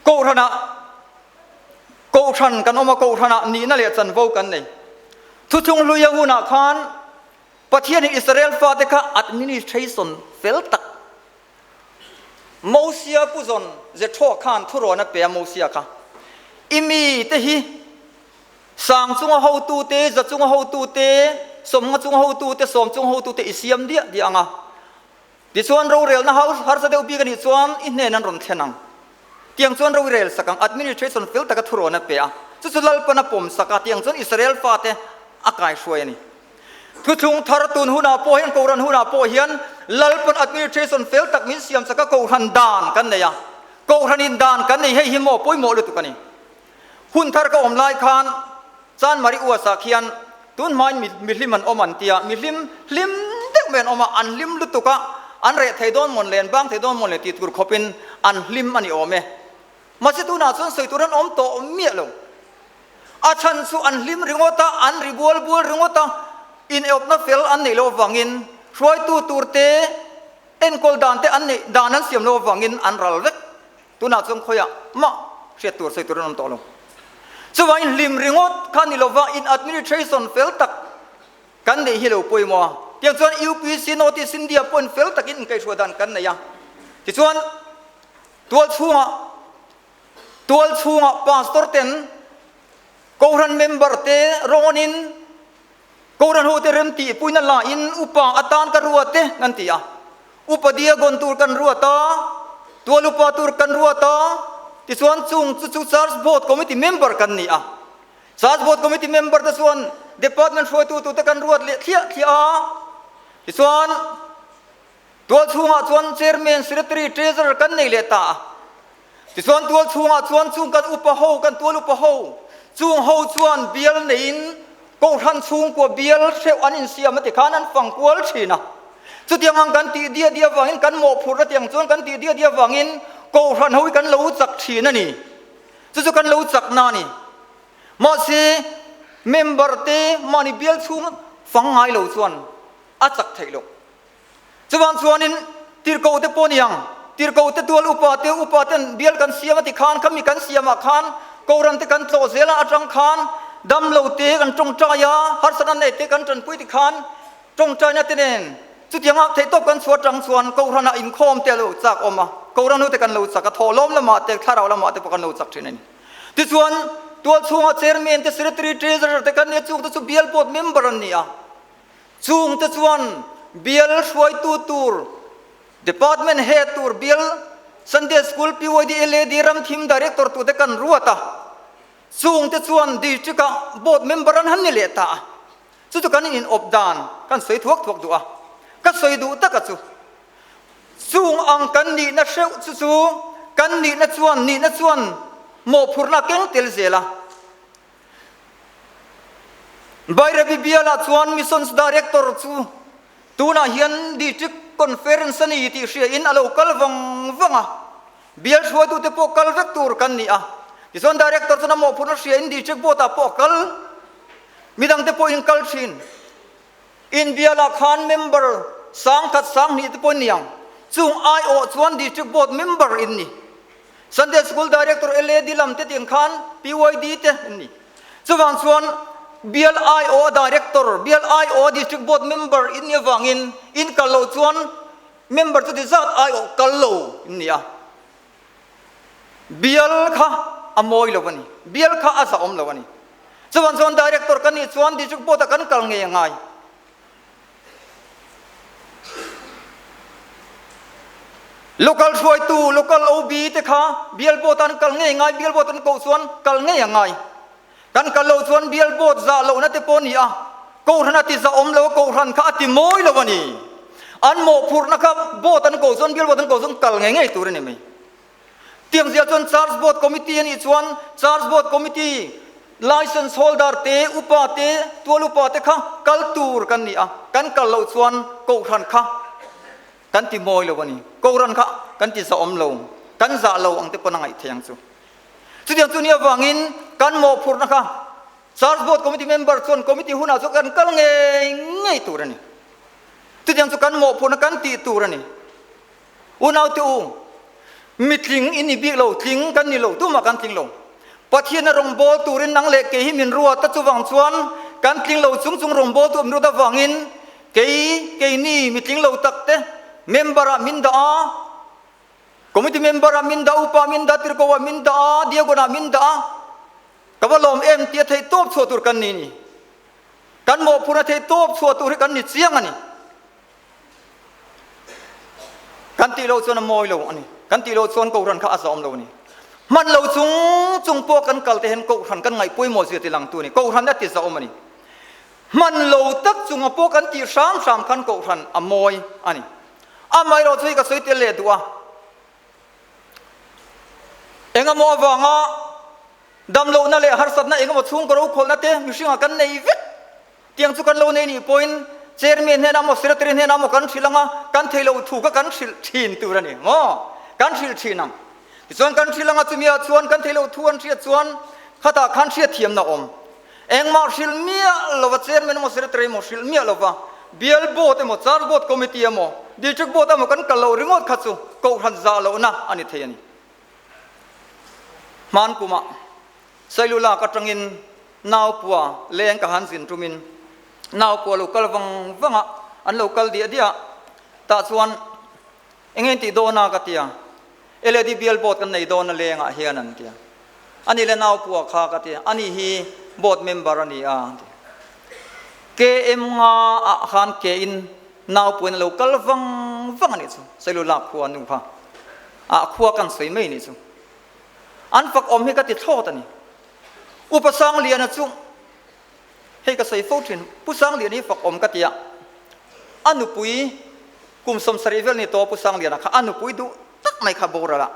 Kohhranah Kohhran kan awm a, Kohhranah nihna leh chanvo kan nei. Thuchung hluia hunah khan Pathianin Israel fate kha administration fel tak Mosia pu zawn Jethro khan thurawn a pe a, Mosia kha i mi te hi sang chunga hotu te, za chunga hotu te, sawmnga chunga hotu te, sawm chunga hotu te i siam diah diah ang a. Tichuan rorelna harsa deuh bik a nih chuan i hnen an rawn thlen ang. Tiang chuan rorel sak ang, administration fel taka thurawn a pe a, chu chu Lalpan a pawm sak a, tiang chuan Israel fate a kaihruai a ni. Thuthlung thar tun hunah pawh hian, Kohhran hunah pawh hian Lalpan administration fel tak min siam sak a, Kohhran dan kan nei a, Kohhranin dan kan nei, hei hi maw pawimawh lutuk a ni. Hun thar ka awm lai khan Chanmari uasah khian tun hmain mihlim an awm an ti a, mihlim hlim deuh mai an awm a, an hlim lutuk a, an reh thei dawn mawn le, an bang thei dawn mawn le tih tur khawpin an hlim a ni awm e. Mahse tunah chuan sawi tur an awm tawh miah lo. A chhan chu an hlim ringawt a, an ri bual bual ringawt a, inawpna fel an neih loh avangin hruaitu turte enkawl dan te an neih dan an siam loh avangin an ral vek. Tunah chuan khawiah mah hriat tur sawi tur an awm tawh lo. Chuvangin hlim ringawt kha ni lova in administration fel tak kan neih hi lo pawimawh a. Tiang chuan UPC North East India pawhin fel takin inkaihhruai dan kan nei a. Tichuan tual chhungah tual chhungah pastor ten Kohhran member te rawnin Kohhran hote remtih puina lain upa atan ka ruat e an ti a. Upa diagon tur kan ruat a, tual upa tur kan ruat a, tichuan chung chu chu Church Board Committee member kan ni a. Church Board Committee member te chuan Department hruaitu tute kan ruat leh thliah thliah a. Tichuan tual chhungah chuan Chairman, Secretary, Treasurer kan nei leh ta a. Tichuan tual chhungah chuan chung kan upa ho, kan tual upa ho, chung ho chuan bial neiin Kohhran chhungkua bial hreuh an insiam a tikhan an fang kual thin a. Chutiang ang kan tih diah diah vangin kan mawhphurhna tiang chuan kan tih diah diah vangin Kohhran ho hi kan lo chak thin a ni. Chu chu kan lo chakna a ni. Mahse member te mahni bial chhung fang ngai lo chuan a chak theih loh. Chuvang chuanin tirhkoh te pawh ni ang, tirhkoh te tual upa te upa ten bial kan siam a ti khan khami kan siamah khan Kohhran te kan tlawh zel a atang khan damlo te kan tawngtai a, harsatna nei te kan tanpui ti khan tawngtaina te nen chutianga theihtawp kan chhuah atang chuan Kohhranah inkhawm te a lo chak awm a, Kohhran ho te kan lo chak a, thawhlawm lamah te thlarau lamah te pawh kan lo chak thin a ni. Tichuan tual chhunga chairman te secretary treasurer te kan nia chung te chu bial board member an ni a. Chungte chuan bial hruaitu tur, Department Head tur bial Sunday School PYD LAD Ramthim Director tute kan ruat a, chungte chuan District-ah Board Member an han ni leh ta a, chu chu kan inawp dan kan sawi thuak thuak duh a, ka sawi duh taka chu chung ang kan nihna hreuh chu chu kan nihna chuan nihna chuan mawhphurhna keng tel zel a. Bairabi bialah chuan Missions Director chu tunah hian District Conference a ni tih hriain a lo kal vang vang a, bial hruaitute pawh kal vek tur kan ni a. Tichuan Director chuan a mawhphurhna hriain District Board ah pawh a kal, midangte pawhin kal thin. In bialah khan member 1000 2000 te pawh in ni ang. Chung aiawh chuan District Board member in ni. Sunday School Director LAD lam te tiang khan PYD te in ni. Chuvang chuan bial aiawh Director, bial aiawh District Board member in ni avangin in kal loh chuan member chuti zat aiawh kal lo in ni a. Bial kha a mawi lo a ni. Bial kha a zahawm lo a ni. Chuvang chuan Director kan nih chuan District Board ah kan kal ngei a ngai. Local hruaitu, Local OB te kha Bial Board an kal ngei ngai, Bial Board an koh chuan kal ngei a ngai. Kan kal loh chuan Bial Board zah lohna te pawh a ni a, Kohhran a ti zahawm lo, Kohhran kha a ti mawi lo a ni. An mawhphurhna kha Board an koh chuan, Bial Board an koh chuan kal ngei ngei tur a ni mai. Tiang zia chuan Church Board Committee a nih chuan Church Board Committee. License holder te, upa te, tual upa te kha kal tur kan ni a, kan kal loh chuan kohhran kha kan ti mawi lo a ni. Kohhran kha kan ti zahawm lo, kan zah lo ang te pawn a ngaih thei ang chu. Chutiang chu ni avangin kan mawhphurhna kha Church Board Committee member chuan committee hunah chuan kan kal ngei ngei tur a ni. Chutiang chu kan mawhphurhna kan tih tur a ni. Unaute u, mitling in ni bik lo, tling kan ni lo, tumah kan tling lo. Pathian a rawngbâwl turin nang leh kei hi min ruat a, chuvang chuan kan tling lo chung chung rawngbâwl tu min ruat avangin kei, keini mitling lo tak te member-ah min dah a, committee member-ah min dah, upa min dah, tirhkoh-ah min dah a, diagon-ah min dah a, ka va lawm em tia theih tawp chhuah tur kan ni ni. Kan mawhphurhna theih tawp chhuah tur hi kan ni chiang a ni. Kan tih loh chuan a mawi lo a ni. Kan tih loh chuan Kohhran kha a zawm lo a ni. Hman lo chung chung pawh kan kal te hian Kohhran kan ngaih pawimawh zia ti langtu a ni. Kohhran a ti zawm a ni. Hman lo tak chunga pawh kan tih hram hram khan Kohhran a mawi a ni. Amaherawh chu hei ka sawi tel leh duh a. Engemaw avanga damlohna leh harsatna engemaw chhungkaw rokhawlhna te mihringah kan nei vek. Tiang chu kan lo nei nih pawhin Chairman hnenah maw Secretary hnenah maw kan hrilh anga kan thei lo thu kha kan hrilh thin tur a ni maw? Kan hrilh thin ang. Tichuan kan hrilh anga chumi ah chuan kan thei lo thu an hriat chuan khatah khan hriatthiamna awm. Engmah hrilh miah lova Chairman emaw Secretary emaw hrilh miah lova Bial Board emaw Church Board Committee emaw District Board emaw kan kal loh ringawt kha chu Kohhran zah lohna a ni thei a ni. Hman kumah Sailu lak atangin Naupua leng ka han zin tumin Naupua lo kal vang vang a, an lo kal diah diah a, tah chuan eng eng tih dawn a ka ti a, LED bial board kan nei dawn a lengah hian an ti a, ani le Naupua kha ka ti a, ani hi board member a ni a an ti a. KM nga ah khan ke in Naupuin a lo kal vang vang a nih chu, Sailu lak khua nu kha ah khua kan sawi mai a nih chu. An fak awm hi ka ti thlawt a ni. Upa Sangliana chu hei ka sawi fo thin, Pu Sangliana hi fak awm ka ti a, a nupui kum 70 vel ni tawh Pu Sangliana kha a nupui duh tak mai kha boral a,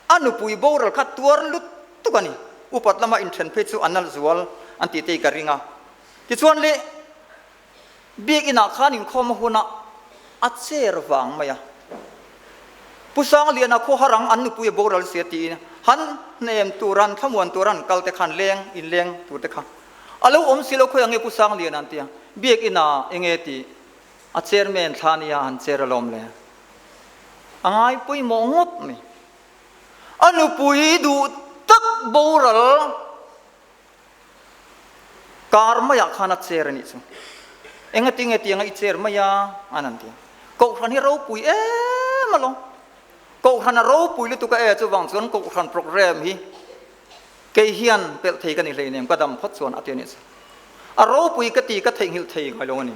a nupui boral kha tuar lut tuk a ni. Upat lama inthen phei chu a nalh zual an tih te hi ka ring a. Tichuan le Biakinn ah khan inkhawm a hun a, a chair vang mai a. Pu Sangliana khawhar ang an nupui a boral sia tiin han hnem tur an thlamuan tur an kal te khan leng inleng tur te kha a lo awm si lo khawi ang nge Pu Sangliana an tia Biakinn ah enge tih a chairman thla nia han chair alawm le a ngai pawimawh ngawt mai. A nupui duh tak boral Kar maiah khan a chair a nih chu. Engati nge tianga i chair mai a? An han ti a. Kohhran hi ropui em alawm. Kohhran a ropui lutuk a e chuvang chuan kohhran program hi kei hian pelh thei ka ni hleinem ka dam phawt chuan a ti a nih chu. A ropui ka ti ka theihnghilh thei ngai lo a ni.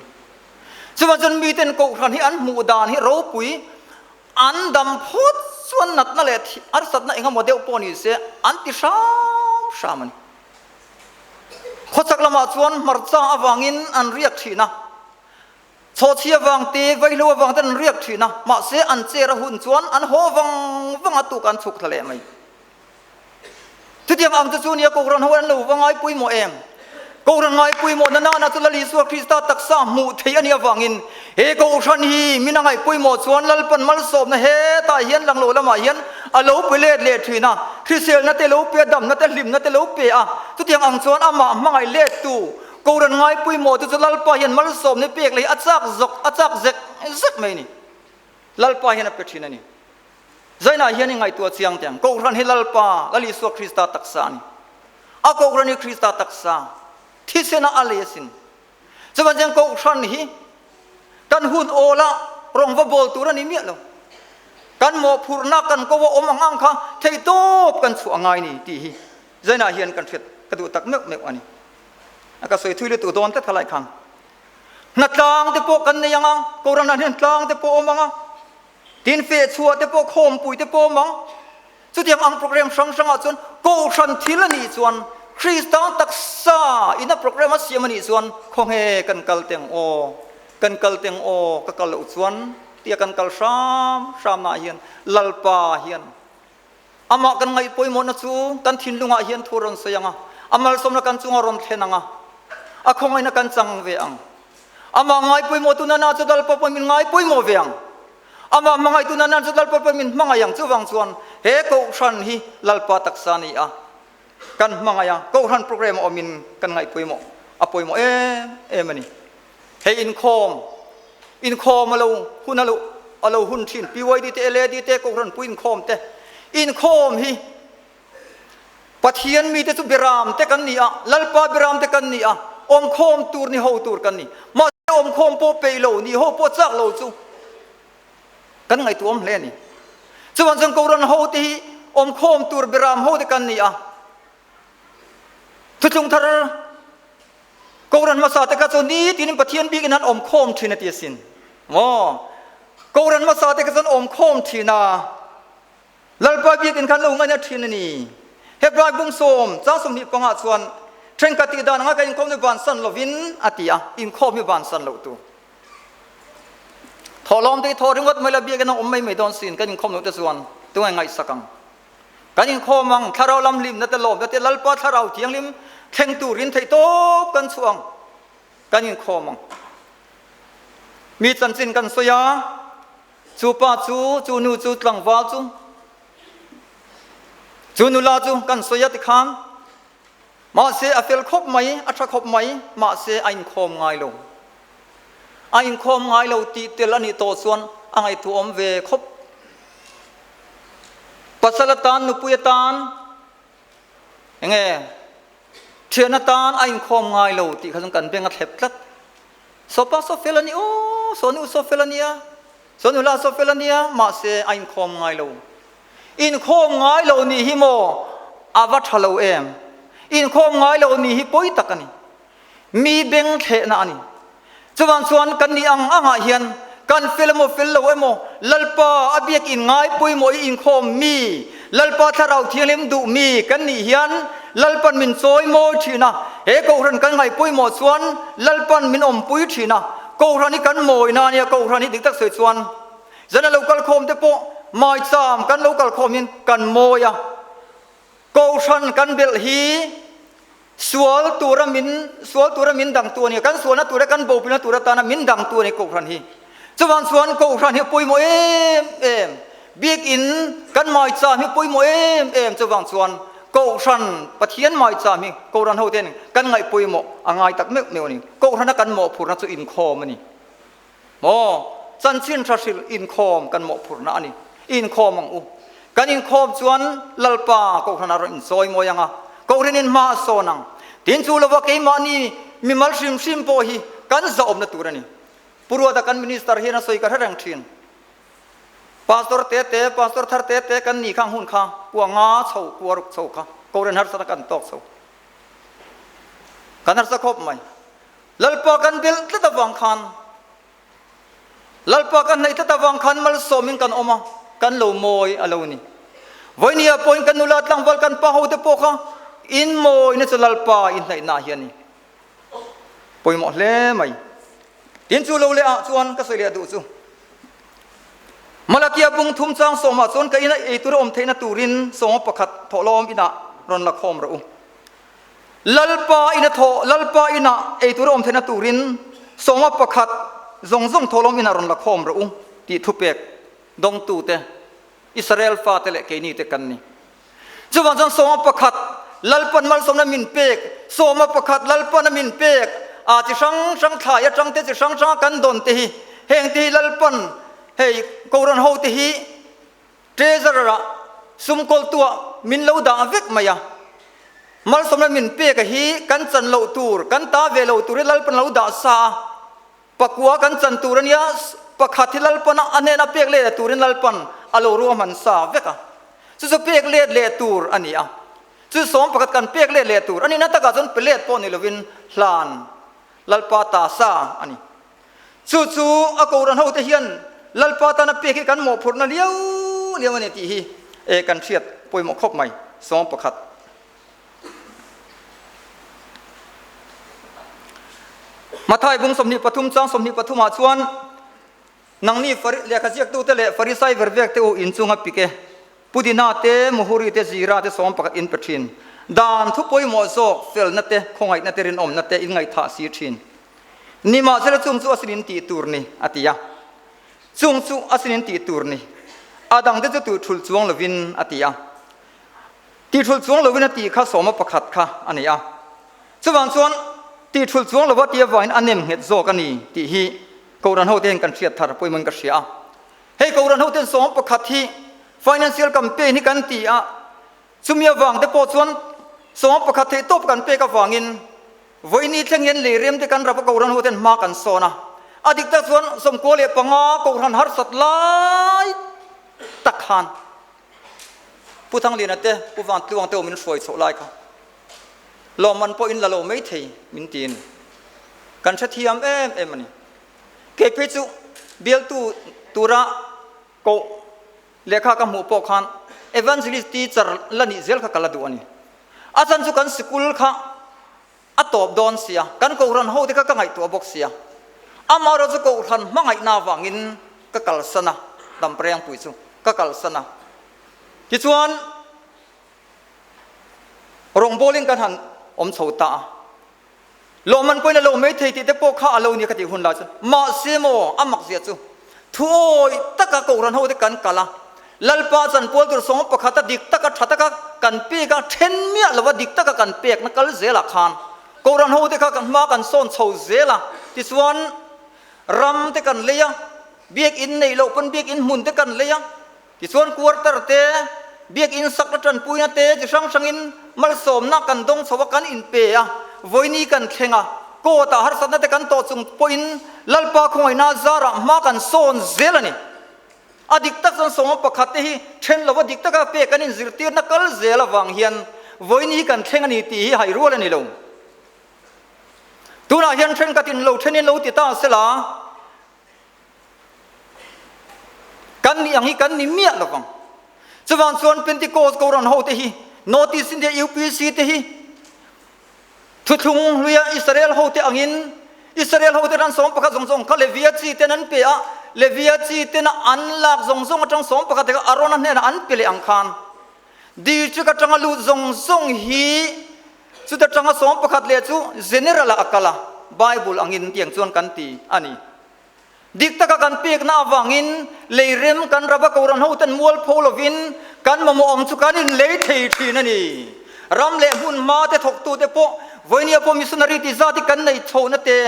Chuvang chuan miten kohhran hi an hmuh dan hi ropui an dam phawt chuan natna leh harsatna engemaw deuh pawh ni se an ti hram hram a ni. Khawchhak lamah chuan hmarcha avangin an riak thin a, chhawchhi avang te, vaihlo avang ten an riak thin a, mahse an chair a hun chuan an haw vang vang a tuk an chhuk thla leh mai. Chutiang ang chu chu nia Kohhran ho an lo va ngai pawimawh em? Kohhran ngai pawimawh na nana chu Lal Isua Krista taksa hmuh theih a nih avangin he Kohhran hi min a ngaih pawimawh chuan Lalpan malsawmna hetah hian lang lo lamah hian a lo pe let leh thin a, hriselna te lo pe a, damna te, hlimna te lo pe a. Chutiang ang chuan amah hmangaih lettu Kohhran ngai pawimawh te chu Lalpa hian malsawmna pek leh hi a chak zawk a chak zek zek mai a ni. Lalpa hian a pe thin a ni. Zainah hian i ngaihtuah chiang teh ang. Kohhran hi Lalpa, Lal Isua Krista taksa a ni. A Kohhran hi Krista taksa, thisena a lei asin. Chuvan chuan Kohhran hi kan hun awlah rawng va bawl tur a ni miah lo. Kan mawhphurhna kan ko a awm ang ang kha theihtawp kan chhuah a ngai ni tih hi Zainah hian kan hriat ka duh tak meuh meuh a ni. A ka sawi thui lutuk dawn tlat khalai khan. Hnatlang te pawh kan nei ang a, Kohhranah hian tlang te pawh a awm ang a, Tin fehchhuah te pawh khawmpui te pawh awm ang. Chutiang ang program hrang hrangah chuan Kohhran thil a nih chuan Krista taksa ina program a siam a nih chuan khawnge kan kal teng aw, kan kal teng aw, ka kal loh chuan tia kan kal hram hramnaah hian Lalpa hian Amah kan ngaih pawimawhna chu kan thinlungah hian thu rawn sawi ang a. A malsawmna kan chunga rawn thlen ang a, a khawngaihna kan chang ve ang. Amah ngai pawimawh tuna na chu Lalpa pawh min ngai pawimawh ve ang. Amah hmangaih tuna na chu Lalpa pawh min hmangaih ang. Chuvang chuan he Kohhran hi Lalpa taksa a ni a, kan hmangaih a, Kohhran program a awmin kan ngaih pawimawh a pawimawh em em a ni. Hei inkhawm, inkhawm a lo hun a lo a lo hun thin, PYD te, LAD te, Kohhran pui inkhawm te, inkhawm hi Pathian mite chu biram te kan ni a, Lalpa biram te kan ni a, awmkhawm tur ni ho tur kan ni. Mahse awmkhawm pawh peih lo, ni ho pawh chak lo chu kan ngaihtuahawm hle a ni. Chuvang chuan Kohhran ho te hi awmkhawm tur biram ho te kan ni a, Thuthlung thar Kohhran hmasa te kha chu nitin Pathian bikin an awmkhawm thin a ti asin. Maw? Kohhran hmasa te kha chuan awmkhawm thin a, Lalpa biakinn khan lo ngaina thin a ni. Hebrai bung sawm chang 25 ah chuan thenkhat tih dan anga ka inkhawm hi vansan lovin a ti a, inkhawm hi vansan loh tur. Thawhlawm te hi thaw ringawt mai la biakinn a awm mai mai dawn sin kan inkhawm loh te chuan tunge ngaihsak ang. Kan inkhawm ang, thlarau lam hlimna te lawmna te Lalpa thlarau thianghlim thleng turin theihtawp kan chhuah ang, kan inkhawm ang. Mi chanchin kan sawi a. Chu pa chu, chu nu chu, tlangval chu, chu nula chu kan sawi a tikhan mahse a fel khawp mai, a tha khawp mai, mahse a inkhawm ngai lo. A inkhawm ngai lo tih tel a nih tawh chuan a ngaihtuahawm ve khawp. Pasal atan, nupui atan, enge thian atan a inkhawm ngai lo tih kha chuan kan beng a thlep tlat. Saw pa saw fel a ni aw, saw nu saw fel a nia, saw nula saw fel a nia, mahse a inkhawm ngai lo. Inkhawm ngai lo nih hi maw a va tha lo em? Inkhawm ngai lo nih hi pawi tak a ni. Mi beng thlehna a ni. Chuvang chuan kan nih ang angah hian kan fel emaw fel lo emaw Lalpa a biakin ngai pawimawh i inkhawm mi, Lalpa Thlarau Thianghlim duh mi kan nih hian Lalpan min chawi mawi thin a, he Kohhran kan ngaih pawimawh chuan Lalpan min awmpui thin a, Kohhran hi kan mawina a nia, Kohhran hi dik tak sawi chuan zan a lo kal khawm te pawh maicham kan lo kal khawm hian kan mawi a, Kohhran kan belh hi sual tura min sual tura min dangtu a ni a, kan sualna tura kan bopilna tur atana min dangtu a ni Kohhran hi. Chuvang chuan Kohhran hi a pawimawh em em, biakinn kan maicham hi a pawimawh em em, chuvang chuan Kohhran Pathian maicham hi Kohhran ho ten kan ngaih pawimawh a ngai tak meuh meuh a ni. Kohhrana kan mawhphurhna chu inkhawm a ni. Maw? Chanchin tha hrilh inkhawm kan mawhphurhna a ni. Inkhawm ang u. Kan inkhawm chuan Lalpa Kohhran a rawn insawi mawi ang a, Kohhranin hma a sawn ang. Tin chu lova keimahni mimal hrim hrim pawh hi kan zahawmna tur a ni. Pu Ruata kan Minister hian a sawi ka hre reng thin. Pastor te te, Pastor thar te te kan nih khang hun kha kua nga chho, kua ruk chho kha Kohhran harsata kan tawk chho. Kan harsa khawp mai. Lalpa kan belh tlat avang khan, Lalpa kan hnaih tlat avang khan malsawmin kan awm a, kan lo mawi a lo ni. Vawinia pawhin kan nula tlangval kan pa hote pawh kha in mawina chu Lalpa in hnaihna hi a ni. Pawimawh hle mai. Tin chu lo leh ah chuan ka sawi leh duh chu. Malakia bung thum chang sawmah chuan ka ina eitur a awm theihna turin sawma pakhat thawhlawm inah rawn la khawm rawh u. Lalpa ina thawh, Lalpa ina eitur a awm theihna turin sawma pakhat zawng zawng thawhlawm inah rawn la khawm rawh u tih thupek dawngtute Israel fate leh keini te kan ni. Chuvang chuan sawma pakhat Lalpan malsawmna min pek, sawma pakhat Lalpan a min pek a chi hrang hrang thlai atang te chi hrang hranga kan dawn te hi heng te hi Lalpan hei Kohhran ho te hi Treasurer ah sum kawltuah min lo dah vek mai a, malsawmna min pek a hi kan chan loh tur, kan ta ve loh tur hi Lalpan a lo dah sa a, pakua kan chan tur a nia, pakhat hi Lalpan a hnena pek let leh turin Lalpan a lo ruahman sa vek a, chu chu pek let leh tur a ni a, chu sawm pakhat kan pek let leh tur a nihna takah chuan pe let pawh ni lovin hlan Lalpa ta sa a ni. Chu chu a Kohhran hote hian Lalpa tana pek hi kan mawhphurhna liau liau a ni tih hi e kan hriat pawimawh khawp mai. Sawm pakhat. Mathai bung 23 chang 23 ah chuan nangni lehkha ziaktute leh Farisai vervek te u inchunga pik e. Pudina te, Muhuri te, Zira te 11 in pe thin. Dan thu pawimawh zawk felna te, khawngaihna te, rinawmna te in ngaihthah si thin. Nimahsela chung chu a sin in tih tur ni, a ti a. Chung chu a sin in tih tur ni, a dangte chu tuh thulh chuang lovin, a ti a. Tih thulh chuang lovin a tih kha sawma pakhat kha a ni a. Chuvang chuan tih thulh chuang lova tih avangin a nem nghet zawk a ni tih hi Kohhran hote hian kan hriat thar pawimawhin ka hria a. Hei Kohhran hoten sawma pakhat hi financial campaign hi kan ti a, chumi avang te pawh chuan sawma pakhat theih tawp kan pek avangin vawiini thleng hian lei rem te kan rap a Kohhran hoten hma kan sawn a. A dik tak chuan 95 Kohhran harsat lai tak khan Pu Thangliana te, Pu Vantluang te aw min hruai chhoh lai kha lawmman pawh in la lo mai thei min ti a ni. Kan hrethiam em em a ni. Kei phei chu bialtu tura koh lehkha ka hmuh pawh khan Evangelist teacher la nih zel kha ka la duh a ni. A chan chu kan sikul kha a tawp dawn sia, kan kohhran ho te kha ka ngaihtuah bawk sia. Amaherawh chu kohhran hmangaihna avangin ka kalsan a, Damprengpui chu ka kalsan a. Tichuan rawngbawlin kan han awm chho ta a, lawmman pawhin a lo mai thei tih te pawh kha a lo nia ka tih hun lai chuan mahse maw a mak zia chu thuawi taka kohhran ho te kan kal a, Lalpa chanpual tur sawng pakhata dik taka tha taka kan pek a, then miah lova dik taka kan pekna kal zelah khan kohhran ho te kha kan hma kan sawn chho zel a, tichuan ram te kan lei a, biakinn neih loh pawn biakinn hmun te kan lei a, Tichuan quarter te, biakinn sakna tanpuina te chi hrang hrangin malsawmna kan dawng chho a, kan inpe a, vawini kan thleng a, court ah harsatna te kan tawh chung pawhin Lalpa khawngaihna zarah hma kan sawn zel a ni. A dik tak chuan sawma pakhat te hi then lova dik taka pek kan inzirtirna kal zel avang hian vawini hi kan thleng a ni tih hi hai rual a ni lo. Tunah hian thenkhatin lo thenin lo ti ta sela, Kan nih ang hi kan ni miah lo vang. Chuvang chuan Pentecost Kohhran ho te hi, North East India UPC te hi thuthlung hluia Israel ho te angin Israel ho te ran 11 zawng zawng kha Levia chi ten an pe a, Levia chi tena an lak zawng zawng atang 11 te kha Arona hnenah an pe leh ang khan district atanga lut zawng zawng hi chuta tanga 11 leh chu general ah a kal a, Bible angin tiang chuan kan ti a ni. Dik taka kan pekna avangin lei rem kan rava Kohhran hoten mualpho lovin kan mamawh ang chu kan inlei thei thin a ni. Ram leh hmun hma te thawktute pawh vawinia pawh missionary ti zat hi kan nei chhohna te,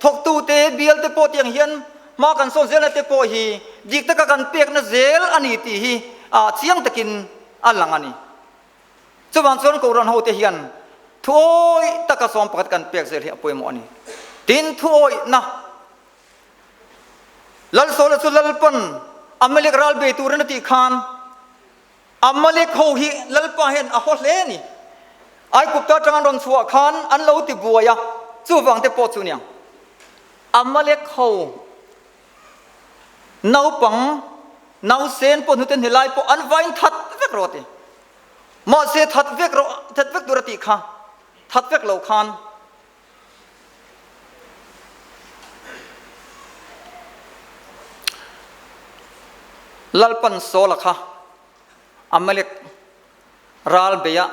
thawktute, bial te pawh tiang hian hma kan sawn zelna te pawh hi dik taka kan pekna zel a ni tih hi chiang takin a lang a ni. Chuvang chuan Kohhran hote hian thuawih taka 11 kan pek zel hi a pawimawh a ni. Tin, thuawihna Lalsawla chu Lalpan Amalek ral bei turin a tih khan Amalek ho hi Lalpa hian a haw hle a ni. Aigupta atanga an rawn chhuah khan an lo ti buai a, chuvang te pawh chu nia. Amalek ho Naupang, nausen pawh hnute hnelai pawh an vain that vek rawh a ti. Mahse that vek rawh, that vek tur a tih kha, that vek lo khan Lalpan Saula kha Amalek ral beia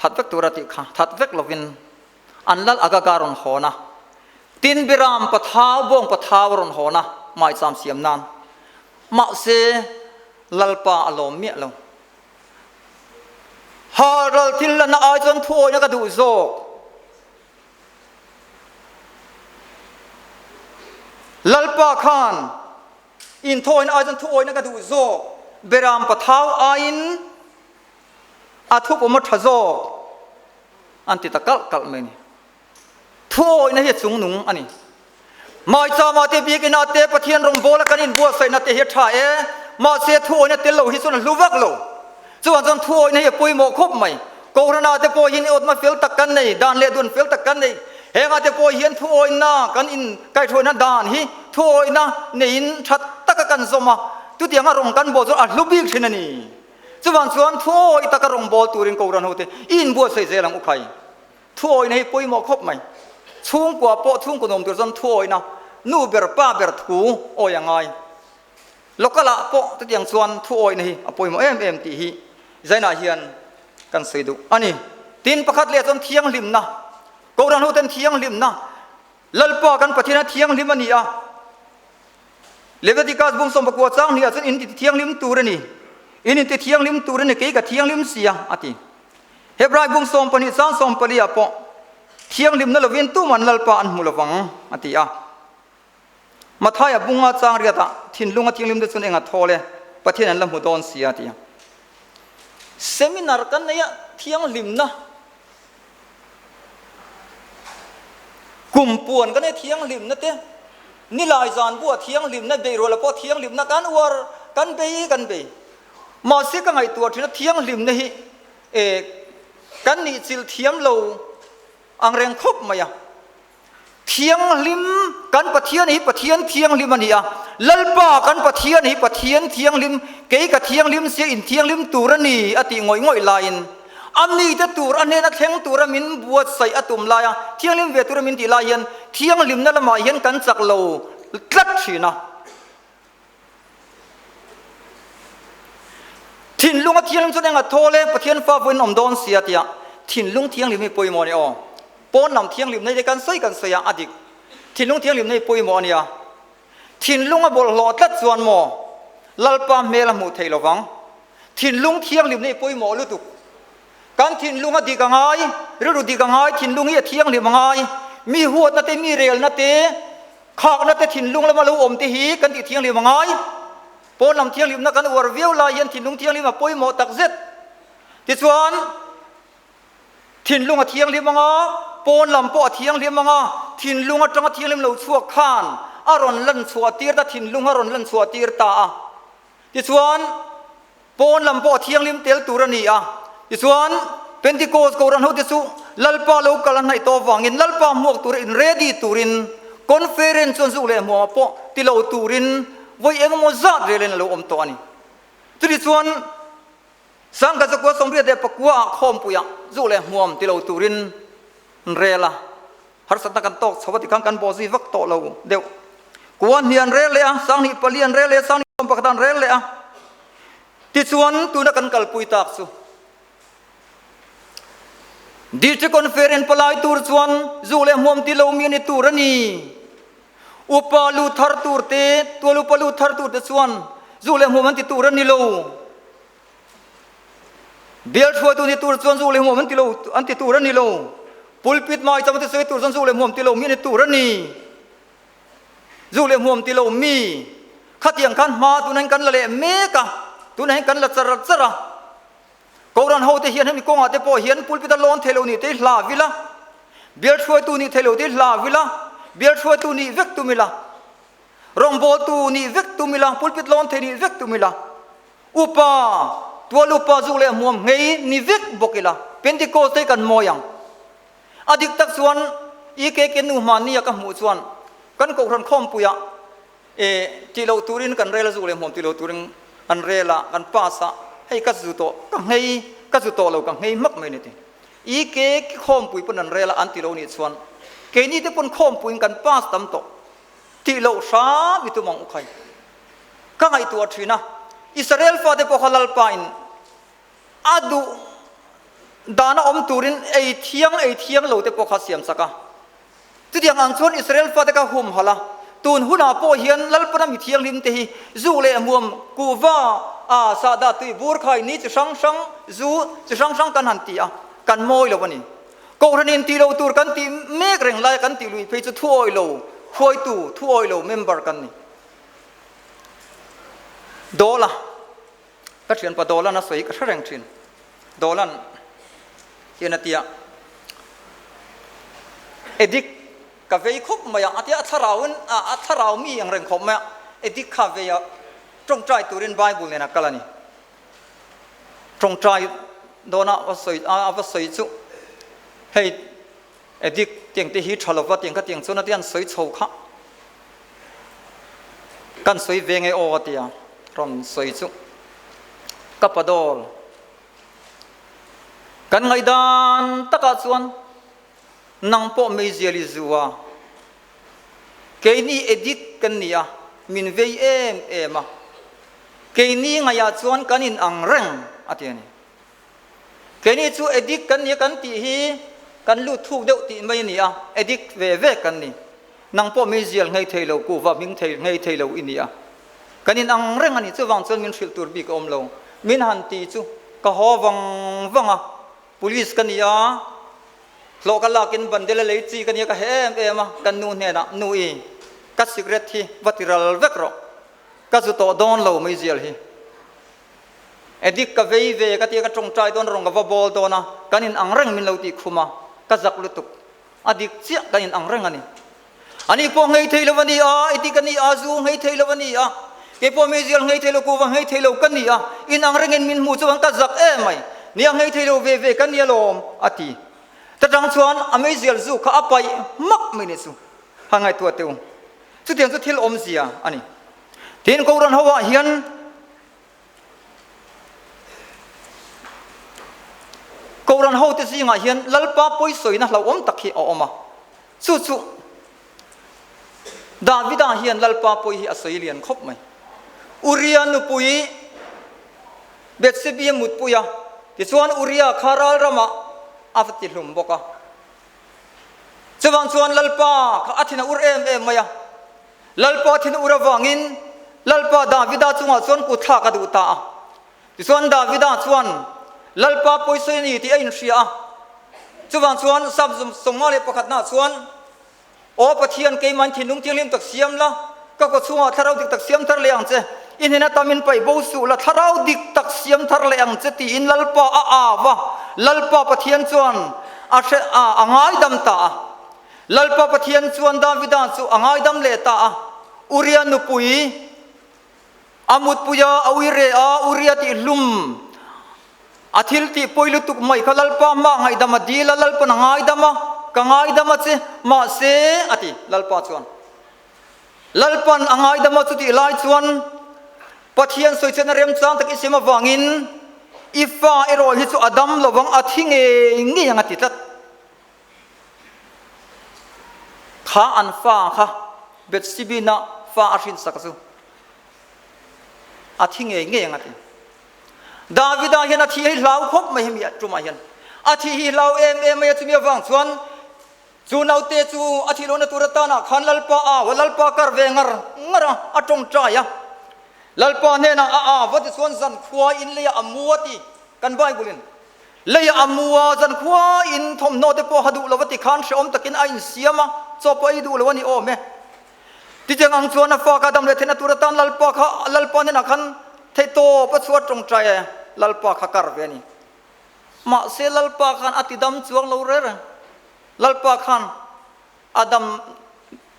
that vek tur a tih kha, that vek lovin An lal Agaga rawn hawn a, tin Biram pathau, bawng pathau a rawn hawn a, maicham siam nan. Mahse, Lalpa a lawm miah lo. Ha ral thil lanna ai chuan thuawina ka duh zawk. Lalpa khan inthawina ai chuan thuawina ka duh zawk. Biram pathau aiin a thupawm a tha zawk. An ti ta kalh kalh mai a ni. Thuawihna hi a chungnung a ni. Maichama te biakina te Pathian rawngbawla kan inbuatsaihna te hi a tha e, mahse thuawihna tel lo hi chuan a hlu vak lo. Chuvang chuan thuawihna hi a pawimawh khawp mai. Kohhrana te pawh hian awtna fel tak kan nei, dan leh dun fel tak kan nei. Hengah te pawh hian thuawihna kan inkaihhruaina dan hi thuawihna neiin tha taka kan zawm a, chutianga rawng kan bawl chuan a hlu bik thin a ni. Chuvang chuan thuawi taka rawngbâwl turin Kohhran hote i inbuatsaih zel ang u khai. Thuawina hi pawimawh khawp mai. Chhungkua pawh chhungkaw nuam tur chuan thuawina nu ber pa ber thu awi a ngai. Local ah pawh chutiang chuan thuawina hi a pawimawh em em tih hi Zainah hian kan sawi duh a ni. Tin, pakhat leh chuan thianghlimna, Kohhran hoten thianghlimna, Lalpa kan Pathian a thianghlim a ni a. Leviticus bung 19 chang hnih ah chuan in ti thianghlim tur a ni, in inti thianghlim tur a ni, kei ka thianghlim si a, a ti. Hebrai bung 12 chang 14 ah pawh thianghlimna lovin tuman Lalpa an hmu lovang, a ti a. Mathaia bunga chang riatah thinlunga thianghlimte chuan eng a thawl e, Pathian an la hmu dawn si a, ti a. Seminar kan nei a, thianghlimna kum puan kan nei thianghlimna te, nilai zan buah thianghlimna, beiruala pawh thianghlimna kan uar, kan bei kan bei. Mahse ka ngaihtuah thin a, thianghlimna hi e kan nih chilh thiam lo ang reng khawp mai a. Thianghlim, kan Pathian hi Pathian thianghlim a ni a, Lalpa kan Pathian hi Pathian thianghlim, kei ka thianghlim sia in thianghlim tur a ni a tih ngawih ngawih laiin, a mite tur a hnena thleng tura min buatsaih a tum laia thianghlim ve tura min tih lai hian thianghlimna lamah hian kan chak lo tlat thin a. Thinlunga thianghlim chuan enga thawl e, Pathian fa vawiin awm dawn sia tia thinlung thianghlim hi pawimawh a ni aw. Pawn lam thianghlim nei te kan sawi kan sawi a, a dik. Thinlung thianghlim nei pawimawh a nia. Thinlunga bawlhhlawh tlat chuan maw Lalpa hmel a hmuh theih lovang. Thinlung thianghlim nei pawimawh lutuk. Kan thinlung a dik a ngai, rilru dik a ngai, thinlung hi a thianghlim a ngai. Mi huatna te, mi relna te, Khakna te thinlung lama lo awm te hi kan tih thianghlim a ngai. Pawn lam thianghlimna kan uar viau lai hian thinlung thianghlim a pawimawh tak zet. Tichuan, thinlung a thianghlim anga, pawn lam pawh a thianghlim anga, thinlung atanga thianghlim lo chhuak khan a rawn lan chhuah tir ta, thinlung a rawn lan chhuah tir ta a. Tichuan, Pawn lam pawh a thianghlim tel tur a ni a. Tichuan, Pentecost Kohhran hote chu Lalpa lo kal a hnaih tawh avangin Lalpa hmuak tura in ready turin conference chuan zuk leh hmuamah pawh ti lo turin vawi engemaw zat relin a lo awm tawh a ni. Chutichuan, Sangkhat zakua 89 ah khawmpuiah zuk leh hmuam ti lo turin an rel a. Harsatna kan tawk chho a tikhan kan bawh zui vak tawh lo deuh. Kuan hnih an rel leh a, 24 an rel leh a, 21 an rel leh a. Tichuan tuna kan kalpui tak chu District Conference palai tur chuan zu leh hmuam ti lo mi a ni tur a ni. Upa lu thar tur te, tual upa lu thar tur te chuan zu leh hmuam an ti tur a ni lo. Bial hruaitu ni tur chuan zu leh hmuam an ti lo an ti tur a ni lo. Pulpit mai chang te sawi tur chuan zu leh hmuam ti lo mi a ni tur a ni. Zu leh hmuam ti lo mi khatiang khan hma tunah hian kan la leh mek a, tunah hian kan la char char a. Kohhran ho te hian hemi kawngah te pawh hian pulpit a lawn thei lo nih te hi hla vil a, bial hruaitu nih thei lo te hi hla vil a, bial hruaitu nih vek tum ila, rawngbawltu nih vek tum ila, pulpit lawn thei nih vek tum ila. Upa, tual upa zuk leh hmuam nghei ni vek bawk ila, Pentecost te kan mawi ang. A dik tak chuan EKK nu hmanni a ka hmuh chuan kan kohhran khawmpuiah e tih loh turin kan rel a zuk leh hmuam tih loh turin kan rel a, kan pass a, hei ka zu tawh ka nghei, ka zu tawh lo ka nghei hmak mai ni ti. EKK khawmpui pawn an rel a an ti lo nih chuan keini te pawn khawmpuiin kan pass tam tawh tih loh hram i tum ang u khai. Ka ngaihtuah thin a, Israel fate pawh kha Lalpa in a duh dana awm turin ei thiang ei thiang lo te pawh kha siam chak a. Chutiang ang chuan Israel fate kha humhalh a, tun hunah pawh hian Lalpana mi thianghlim te hi zu leh hmuam kuhva a sahdah tui bur khai ni chi hrang hrang zu chi hrang hrang kan han ti a, kan mawi lo a ni. Kohhran in tih lo tur kan tih mek reng laia kan tih lui phei chu thuawi lo hruaitu, thuawi lo member kan ni. Dawla, ka thianpa Dawlan a sawi ka hre reng thin. Dawlan hian a tia, Edik ka vei khawp mai a, a tia a thlarauin a thlarau mi ang reng khawp mai a, Edik kha vei a tawngtai turin Bible nen a kal a ni. Tawngtai dawna a sawi a va sawi chu hei Edik tiang te hi tha lova tiang kha tiang chuan a tia an sawi chho kha kan sawi ve nge aw a tia rawn sawi chu ka pa dawl kan ngaihdan takah chuan nang pawh meizial i zu a keini edik kan ni a min vei em em a keini ngaihah chuan kan in ang reng a ti a ni. Keini chu addict kan nia kan tih hi kan lut thuk deuh tih mai a ni a, addict ve ve kan ni. Nang pawh meizial nghei thei lo, kuhva hming thei nghei thei lo i ni a. Kan in ang reng a ni, chuvang chuan min hrilh tur bik a awm lo. Min han ti chu ka haw vang vang a, police ka ni a, hlawh ka lakin bandel a lei chi ka nia ka he em em a, kan nu hnenah, Nu i, ka cigarette hi va ti ral vek rawh, ka zu tawh dawn lo meizial hi. Addict ka vei ve ka tia ka tawngtai dawn rawng ka va bawl dawn a, kan in ang reng min lo tih khum a, ka zak lutuk. A dik chiah kan in ang reng a ni. Ani pawh nghei thei lo a ni a, addict a ni a, zu nghei thei lo a ni a, kei pawh meizial nghei thei lo, kuhva nghei thei lo ka ni a, in ang rengin min hmuh chuan ka zak em mai. Nia nghei thei lo ve ve ka ni alawm, a ti. Ta tang chuan a meizial zu kha a paih hmak mai ni chu. Han ngaihtuah teh u. Chutiang chu thil awmzia a ni. Tin, Kohhran ho ah hian Kohhran hote zingah hian Lalpa pawisawina hlauhawm tak hi a awm a, chu chu Davida hian Lalpa pawi hi a sawi lian khawp mai. Uria nupui Bethsebi a mutpui a, tichuan Uria kha ral ramah a va tihlum bawk a. Chuvang chuan Lalpa kha a thin a ur em em mai a. Lalpa thin ur avangin Lalpa Davida chungah chuan kut thlak a duh ta a. Tichuan Davida chuan Lalpa pawisawi a ni tih a inhria a. Chuvang chuan Sap 51 nakah chuan, Aw Pathian, keimahin thinlung thianghlim tak siam la, ka kaw chhungah thlarau dik tak siam thar leh ang che. I hnena tam in paih bo suh la, thlarau dik tak siam thar leh ang che tiin Lalpa a au a. Lalpa Pathian chuan a hre a, a ngaidam ta a. Lalpa Pathian chuan Davida chu a ngaidam leh ta a, Uria nupui a mutpui a, a ui re a, Uria tih hlum a thil tih pawi lutuk mai kha Lalpa hmah ngaihdam a dil a, Lalpa'n a ngaidam a, ka ngaidam a che, mahse a ti, Lalpa chuan. Lalpa'n a ngaidam a chutih lai chuan Pathian sawichhiatna remchang tak i siam avangin i fa erawh hi chu a dam lovang, a thi ngei ngei ang a ti tlat. Kha an fa kha Bethsebina fa a hrinsak chu a thi ngei ngei ang a ti. Davida hian a thi hi hlau khawp mai hemi tumah hian. A thi hi hlau em em mai a chumi avang chuan chu naute chu a thih lohna tur atanah khan Lalpa au a, Lalpa kar ve ngar ngar a, a tawngtai a. Lalpa hnenah a au a tichuan zankhua in leiah a mu a ti kan Bible in. Lei a mu a, zankhua in thawmhnaw te pawh ha duh lo va ti khan hrehawm takin a insiam a, chaw pawh ei duh lo a ni awm e. Ticheng ang chuan a fa kha dam leh theihna tur atan Lalpa kha Lalpa hnenah khan theihtawp a chhuat tawngtai e, Lalpa kha kar ve a ni. Mahse Lalpa khan a ti dam chuang lo reng reng. Lalpa khan a dam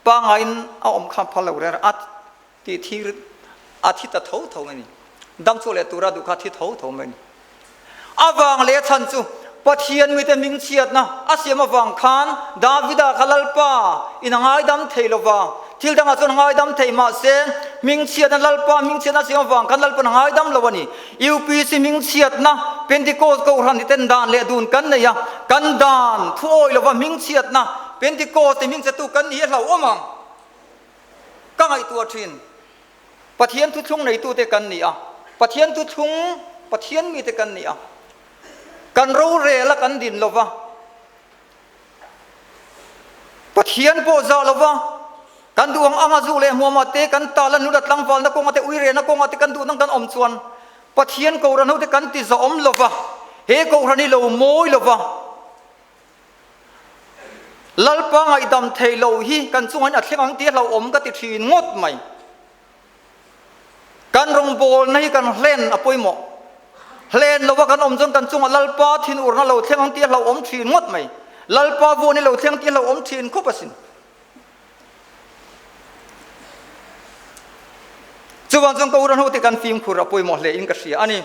pangaiin a awm khan phal lo reng reng a tih thi a thi ta tho tho mai ni. Dam chhuah leh tura duh kha a thi tho tho mai ni. A vang leh a chhan chu Pathian mite hmingchhiatna a siam avang khan Davida kha Lalpa in a ngaidam thei lo va, thil dangah chuan a ngaidam thei mahse hmingchhiatna Lalpa hmingchhiatna a siam avang khan Lalpa'n a ngaidam lo a ni. UPC hmingchhiatna Pentecost Kohhran hi ten dan leh dun kan nei a, kan dan thuawi lova hmingchhiatna Pentecost te hmingchhetu kan ni hi a hlauhawm ang. Ka ngaihtuah thin. Pathian thuthlung neitute kan ni a, Pathian thuthlung Pathian mite kan ni a, kan rorel a kan din lova, Pathian pawh zah lova, kan duh ang anga zu leh hmuamah te kan tal a, nula tlangvalna kawnga te, uirena kawnga te kan duh nang kan awm chuan Pathian Kohhran hote kan ti zahawm lova, he Kohhran hi lo mawi lova, Lalpa ngaihdam thei lo hi kan chungah hian a thleng ang tih a hlauhawm ka ti thin ngawt mai. Kan rawngbawlna hi kan hlen a pawimawh. Hlen lova kan awm chuan kan chungah Lalpa thinurna lo thleng ang tih a hlauhawm thin ngawt mai. Lalpa vuan hi lo thleng tih a hlauhawm thin khawp asin. Chuvang chuan ka uran ho te kan fimkhur a pawimawh hle in ka hria a ni.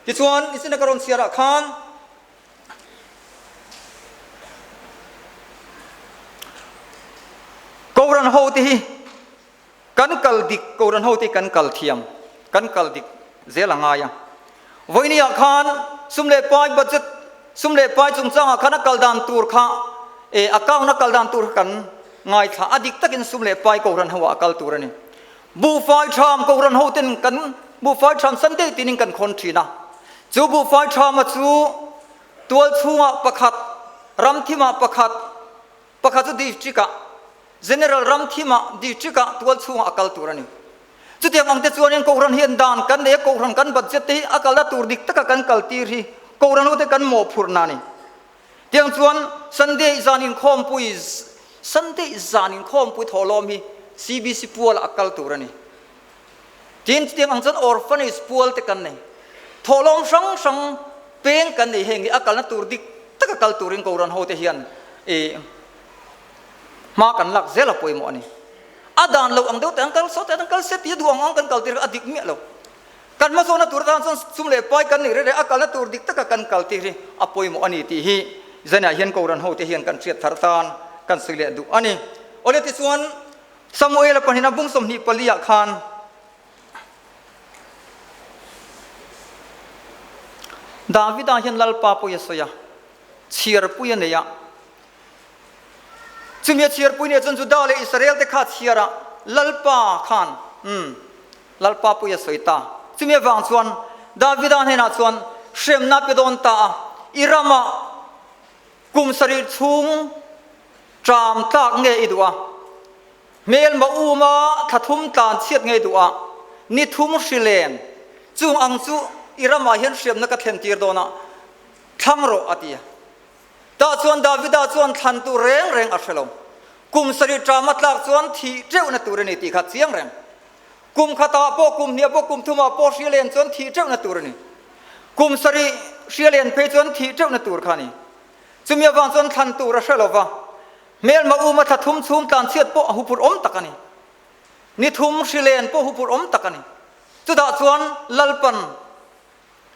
Tichuan, nichina ka rawn chhiarah khan, Kohhran hote hi kan kal dik, Kohhran hote hi kan kal thiam, kan kal dik zel a ngai a. Vawinia khan sum leh pai budget, sum leh pai chungchangah khan a kal dan tur kha, e account a kal dan tur kha kan ngaithla a, dik takin sum leh pai Kohhran hoah a kal tur a ni. Buhfai ṭham Kohhran hoten kan buhfai ṭham Sunday tinin kan khawn ṭhin a, chu buhfai ṭhama chu. Tualchhungah pakhat, Ramthimah pakhat, pakhat chu District-ah, General Ramthimah District-ah tualchhungah a kal tur a ni. Chutiang ang te chuanin Kohhran hian dan kan nei a, Kohhran kan budget te hi a kalna tur dik taka kan kaltir hi Kohhran ho te kan mawhphurhna a ni. Tiang chuan Sunday zan inkhawmpui Sunday zan inkhawmpui thawhlawm hi CBC pualah a kal tur a ni. Tin, chutiang ang chuan orphanage pual te kan nei. Thawhlawm hrang hrang peng kan nei heng hi a kalna tur dik taka kal turin Kohhran ho te hian i hma kan lak zel a pawimawh a ni. A dan lo ang deuh te an kal saw te an kal se tih a duh ang ang kan kal tir kha a dik miah lo. Kan hmasawnna tur atan chuan sum leh pai kan neih reh reh a kalna tur dik taka kan kal tir hi a pawimawh a ni tih hi Zanah hian Kohhran ho te hian kan hriat thar atan kan sawi leh duh a ni. Awle tichuan Samuela pahnihna bung 24 ah khan Davida hian Lalpa pawh a sawi a, chhiarpui a nei a. Chumi a chhiarpui nia chuan Juda leh Israel te kha chhiar a, Lalpa khan, umm, Lalpa pawh a sawi ta. Chumi avang chuan Davida hnenah chuan hremna pe dawn ta a, I ramah kum sarih chhung Ṭam tlak nge i duh a? Hmelma uma thla thum tlan chhiat nge i duh a? Ni thum hri len chung ang chu i ramah hian hriamna ka thlen tir dawn a, thlang rawh, a ti a. Tah chuan Davida chuan thlan tur reng reng a hre lo. Kum sarih ṭam a tlak chuan thih ṭeuhna tur a ni tih kha chiang reng. Kum khatah pawh, kum hniah pawh, kum thumah pawh hria len chuan thih ṭeuhna tur a ni. Kum sarih hria len phei chuan thih ṭeuhna tur kha a ni. Chumi avang chuan thlan tur a hre lo va, hmelma uma thla thum chhung tlan chhiat pawh a huphurh awm tak a ni. Ni thum hri len pawh huphurh awm tak a ni. Chutah chuan Lalpan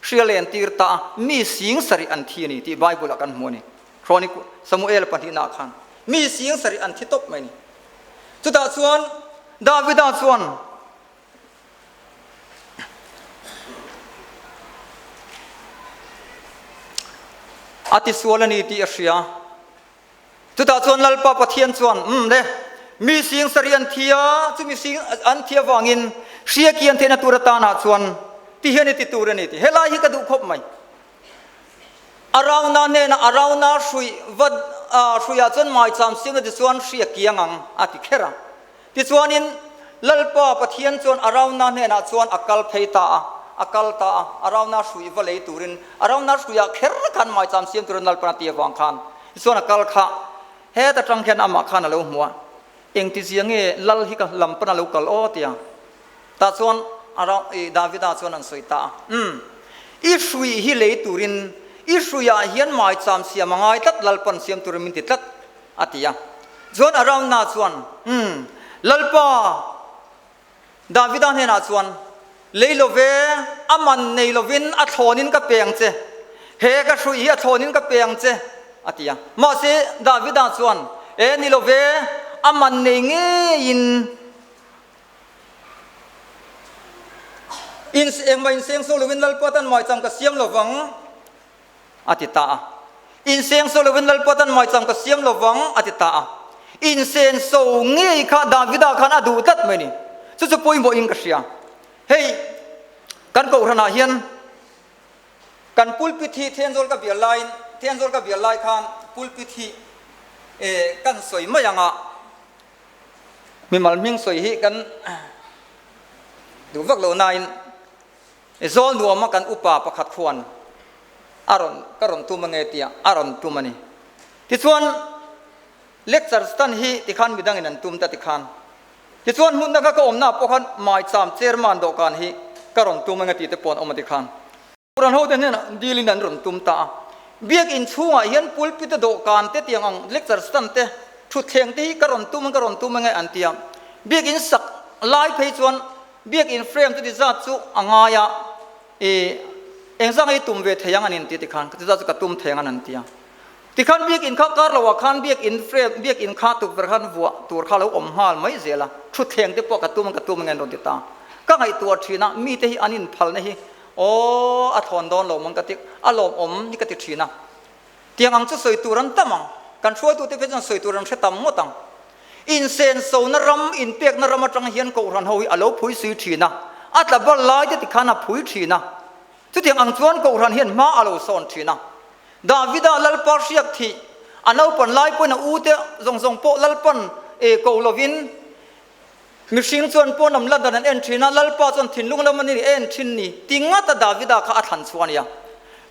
hria len tir ta a, mi sing sarih an thi a ni tih Bible-ah kan hmu a ni. Chronic Samuel pahnihnaah khan mi sing sarih an thi tawp mai a ni. Chutah chuan Davida chuan A tisual a ni tih a hria. Chutah chuan Lalpa Pathian chuan, Umm le, mi sing sarih an thi a, chumi sing an thi avangin hria kian theihna tur atanah chuan ti hian i ti tur a ni tih. Helai hi ka duh khawp mai. A rauna hnenah a rauna hrui va hruiah chuan maicham siamna tichuan hri a kiang ang a ti kher a. Tichuanin Lalpa Pathian chuan a rauna hnenah chuan a kal phei ta a, a kal ta a, a rauna hrui va lei turin, a rauna hruiah kher khan maicham siam turin Lalpan a ti avang khan tichuan a kal kha. Heta tang hian amah khan a lo hmu a, engtizia nge Lal hi ka lam pan a lo kal aw tia. Tah chuan Davida chuan an sawi ta a, Umm, i hrui hi lei turin, i hruiah hian maicham siam a ngai tlat, Lalpan siam turin min ti tlat, a ti a. Chuan Arauna chuan, Umm, Lalpa, Davida hnenah chuan, Lei lo ve, a man nei lovin a thlawnin ka pe ang che, he ka hrui hi a thlawnin ka pe ang che, a ti a. Mahse, Davida chuan, E, ni lo ve, a man nei ngeiin, In engmah insengso lovin Lalpa tan maicham ka siam lovang, a ti ta a. Insengso lovin Lalpa tan maicham ka siam lovang, a ti ta a. Insenso ngei kha Davida khan a duh tlat mai ni. Chu chu pawimawhin ka hria. Hei, kan kohhranah hian kan pulpit hi Thenzawl ka bial laiin, Thenzawl ka bial lai khan pulpit hi kan sawi mai ang a. Mimal hming sawi hi kan duh vak lo nain zawl nuama kan upa pakhat khuan a rawn ka rawn tum ange tia a rawn tum a ni. Tichuan lecture stand hi tikhan midangin an tum ta tikhan tichuan hmun danga ka awmna pawh khan maicham chairman dawhkan hi ka rawn tum ange tih te pawh an awm a tikhan. Ran hote hnenah dilin an rawn tum ta a. Biakinn chhungah hian pulpit a dawhkan te tiang ang lecture stand te, thutthleng te hi ka rawn tum ang ka rawn tum ange an ti a. Biakinn sak lai phei chuan biakinn frame chuti zat chu a ngai a, i engzah nge i tum ve thei ang an inti tikhan chuti zat chu ka tum thei ang an ti a. Tikhan biakinn kha kar loah khan biakinn frame biakinn kha tukverh khan vuah tur kha a lo awm nghal mai zel a, thutthleng te pawh ka tum ang ka tum ange an rawn ti ta. Ka ngaihtuah thin a, mite hi an inphalna hi Aw, a thawn dawn lo mang ka ti, a lawmawm ni ka ti thin a. Tiang ang chu sawi tur an tam ang, kan hruaitute phei chuan sawi tur an hre tam ngawt ang. Insensona ram, inpekna ram atang hian Kohhran ho hi a lo phui sui thin a, a tla bal lai te tikhan a phui thin a. Chutiang ang chuan Kohhran hian hma a lo sawn thin a. Davida Lalpa hriak thih a naupan lai pawhin a ute zawng zawng pawh Lalpan e ko lovin mihring chuan pawn lam lan dan an en thin a, Lalpa chuan thinlung lam a ni en thin ni ti ngata Davida kha a thlan chhuah a nia.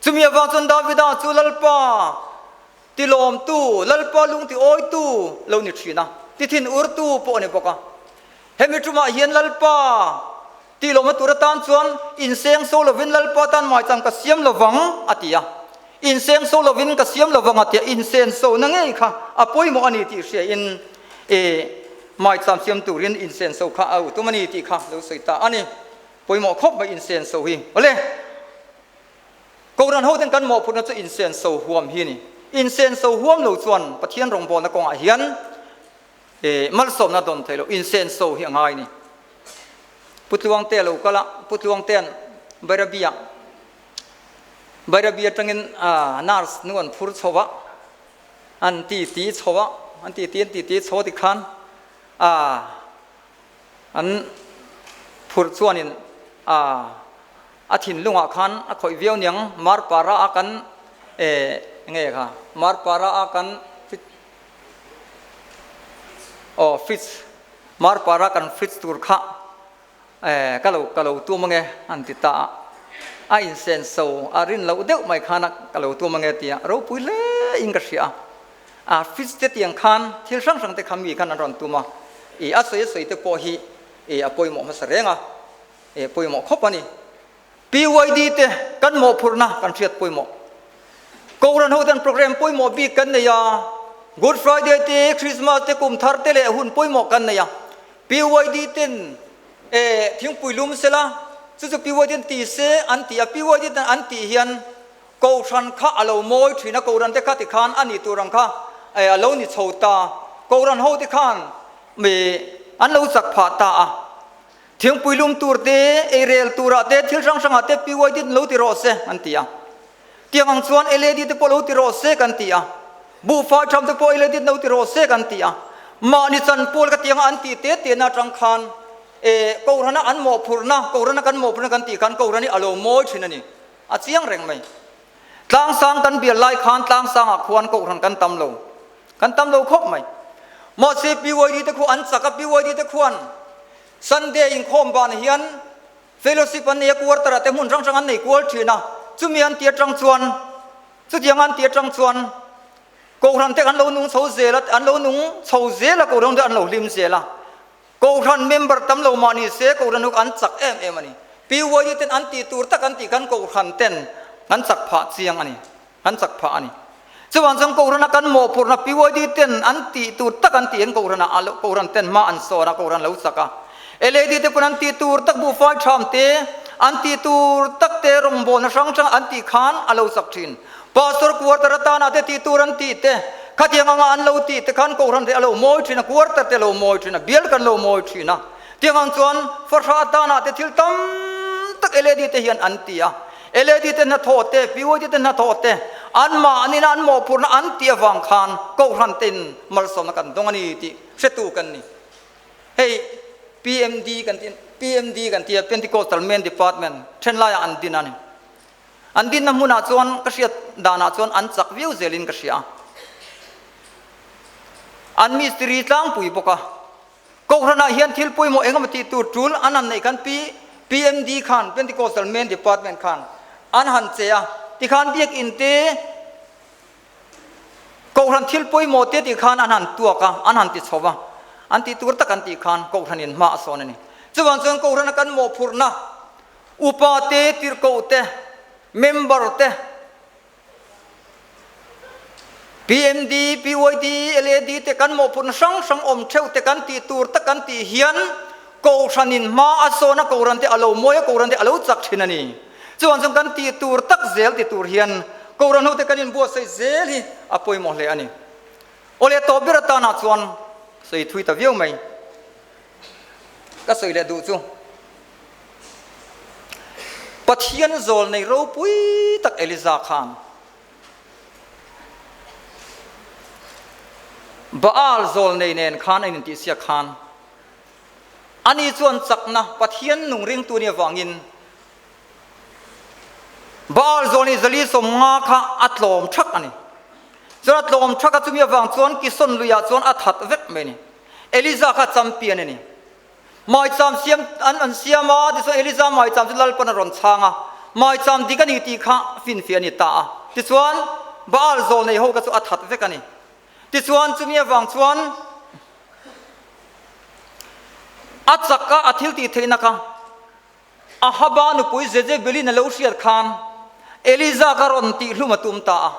Chumi avang chuan Davida chu Lalpa ti lawmtu, Lalpa lung ti awitu lo ni thin a, ti thin urtu pawh a ni bawk a. Hemi tumah hian Lalpa tih lawmna tur atan chuan inseng so lovin Lalpa tan maichang ka siam lovang a ti a. Inseng so lovin ka siam lovang a ti a, insen sona ngei kha a pawimawh a ni tih hriain e maicham siam turin insen so kha a tum a ni tih kha lo sawi ta a ni. Pawimawh khawp mai insen so hi. Awle! Kohhran hoten kan mawhphurhna chu insen so huam hi a ni. Insen so huam lo chuan Pathian rawngbawlna kawngah hian E, malsawmna dawn thei lo, insenso hi a ngai ni. Pu Tluangte a lo kal a, Pu Tluangtea'n Bairabi-ah, Bairabi atangin nurse nu an phur chho a, an ti ti chho a, an ti ti an ti ti chho tikhan an phurh chuanin a thinlungah khan a khawih viau niang, Marpara-a kan, e, nge kha, Marpara-a kan Aw fridge Marpara kan fridge tur kha eh ka lo ka lo tum ange an ti ta a, a insen so a rin loh deuh mai khan a ka lo tum ange tia ropui hle in ka hria a, a fridge te tiang khan thil hrang hrang te kha mi khan an rawn tum a, ih a sawi a sawi te pawh hi ih a pawimawh hmasa reng a, ih pawimawh khawp a ni. PYD te kan mawhphurhna kan hriat pawimawh. Kohhran ho ten program pawimawh bik kan nei a, Good Friday te, Christmas te, kum thar te leh hun pawimawh kan nei a. PYD ten eh thingpui lum sela, chu chu PYD ten ti se an ti a, PYD ten an tih hian Kohhran kha a lo mawi thin a, Kohhran te kha tikhan a nih tur ang kha eh a lo ni chho ta. Kohhran ho te khan eh an lo chak phah ta a. Thingpui lum tur te, eirel turah te, thil hrang hrangah te PYD ten lo ti rawh se an ti a. Tiang ang chuan LAD te pawh lo ti rawh se kan ti a. Buhfai tham te pawh LAD ten lo ti rawh se kan ti a. Mahni chanpual ka tianga an tih te tehna atang khan e Kohhrana an mawhphurhna, Kohhrana kan mawhphurhna kan tih khan Kohhran hi a lo mawi thin a ni. A chiang reng mai. Tlangsang kan bial lai khan tlangsangah khuan Kohhran kan tam lo. Kan tam lo khawp mai. Mahse PYD te khu an chak a, PYD te khuan Sunday inkhawm ban hian fellowship an nei a, quarter ah te hmun hrang hrang an nei kual thin a, chumi an ti atang chuan, chutiang an ti atang chuan Kohhran te an lo nung chho zel a, an lo nung chho zel a, Kohhran te an lo hlim zel a. Kohhran member tam lo mah ni se Kohhran uk an chak em em a ni. PYD ten an tih tur tak an tih khan Kohhran ten an chak phah chiang a ni. An chak phah a ni. Chuvang chuan Kohhrana kan mawhphurhna PYD ten an tih tur tak an tih hian Kohhrana a lo Kohhran ten hma an sawn a, Kohhran lo chak a. LAD te pawn an tih tur tak buhfai tham te, an tih tur tak te rawngbawlna hrang hrang an tih khan a lo chak thin. Pastor quarter atana te tih tur an tih te, khatiang anga an lo tih te khan Kohhran te a lo mawi thin a, quarter te a lo mawi thin a, bial kan lo mawi thin a. Tiang ang chuan fahrah atana te thil tam tak LAD te hian an ti a. LAD te hnathawh te, PYD te hnathawh te, anmahnin an mawhphurhna an tih avang khan Kohhran tein malsawmna kan dawng a ni tih hretu kan ni. Hei PMD kan ti, PMD kan ti a, Pentecostal Men Department, then laiah an din a ni. An dinna hmunah chuan ka hriat danah chuan an chak viau zelin ka hria a. An mistiri tlangpui bawk a. Kohhranah hian thil pawimawh engemaw tih tur tul an han neih khan Pi PMD khan, Pentecostal Men Department khan an han che a, tikhan biakinn te Kohhran thil pawimawh te tih khan an han tuak a, an han ti chho va, an tih tur tak an tih khan Kohhranin hma a sawn a ni. Chuvang chuan Kohhrana kan mawhphurhna upa te, tirhkoh te, member te, PMD, PYD, LAD te kan mawhphurhna hrang hrang awm theuh te kan tih tur tak kan tih hian Kohhranin hma a sawn a, Kohhran te a lo mawi a, Kohhran te a lo chak thin a ni. Chuvang chuan kan tih tur tak zel ti tur hian Kohhran hote kan inbuatsaih zel hi a pawimawh hle a ni. Awle tawp ber atanah chuan sawi thui ta viau mai. Ka sawi leh duh chu Pathian zawl nei ropui tak Eliza khan Baal zawl nei nen khan a intihsiak khan ani chuan chakna Pathian nung ringtu nih avangin. Baal zawn i 450 kha a tlawm thak a ni. Chuan a tlawm thak a, chumi avang chuan Kison luiah chuan a that vek mai a ni. Eliza kha champion a ni. Maicham siam an an siam a, tichuan Eliza maicham chu Lalpan a rawn chhang a, maicham dik a ni tih kha finfiah a ni ta a. Tichuan Baal zawl nei ho kha chu a that vek a ni. Tichuan chumi avang chuan a chak a, a thil tih theihna kha Ahaba nupui Jezebelin a lo hriat khan Eliza kha rawn tih hlum a tum ta a.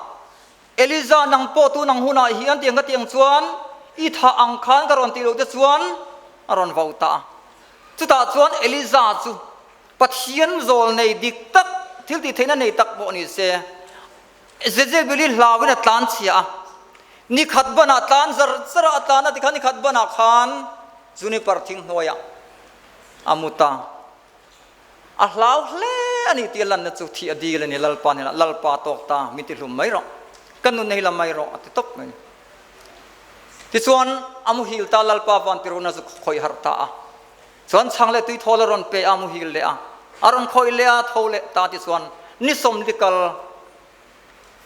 Eliza nang pawh tun ang hunah hian tiang ka tiang chuan i thah ang khan ka rawn tih loh te chuan a rawn vau ta a. Chutah chuan Eliza chu Pathian zawl nei dik tak, thil tih theihna nei tak pawh ni se, Jezebeli hlauin a tlan chhia a. Nikhat banah tlan zar zar a, a tlan a tikhan nikhat banah khan juniper thing hnuaiah a mu ta. A hlau hle a ni tih a lanna chu thih a dil a ni, Lalpa hnenah, Lalpa tawk ta, min ti hlum mai rawh, ka nunna hi la mai rawh a ti tawp mai a ni. Tichuan a muhil ta, Lalpa van tiruna chu khawih harh ta a. Chuan chhang leh tui thawl a rawn pe a, muhil leh a, a rawn khawih leh a, tho leh ta tichuan ni sawmli kal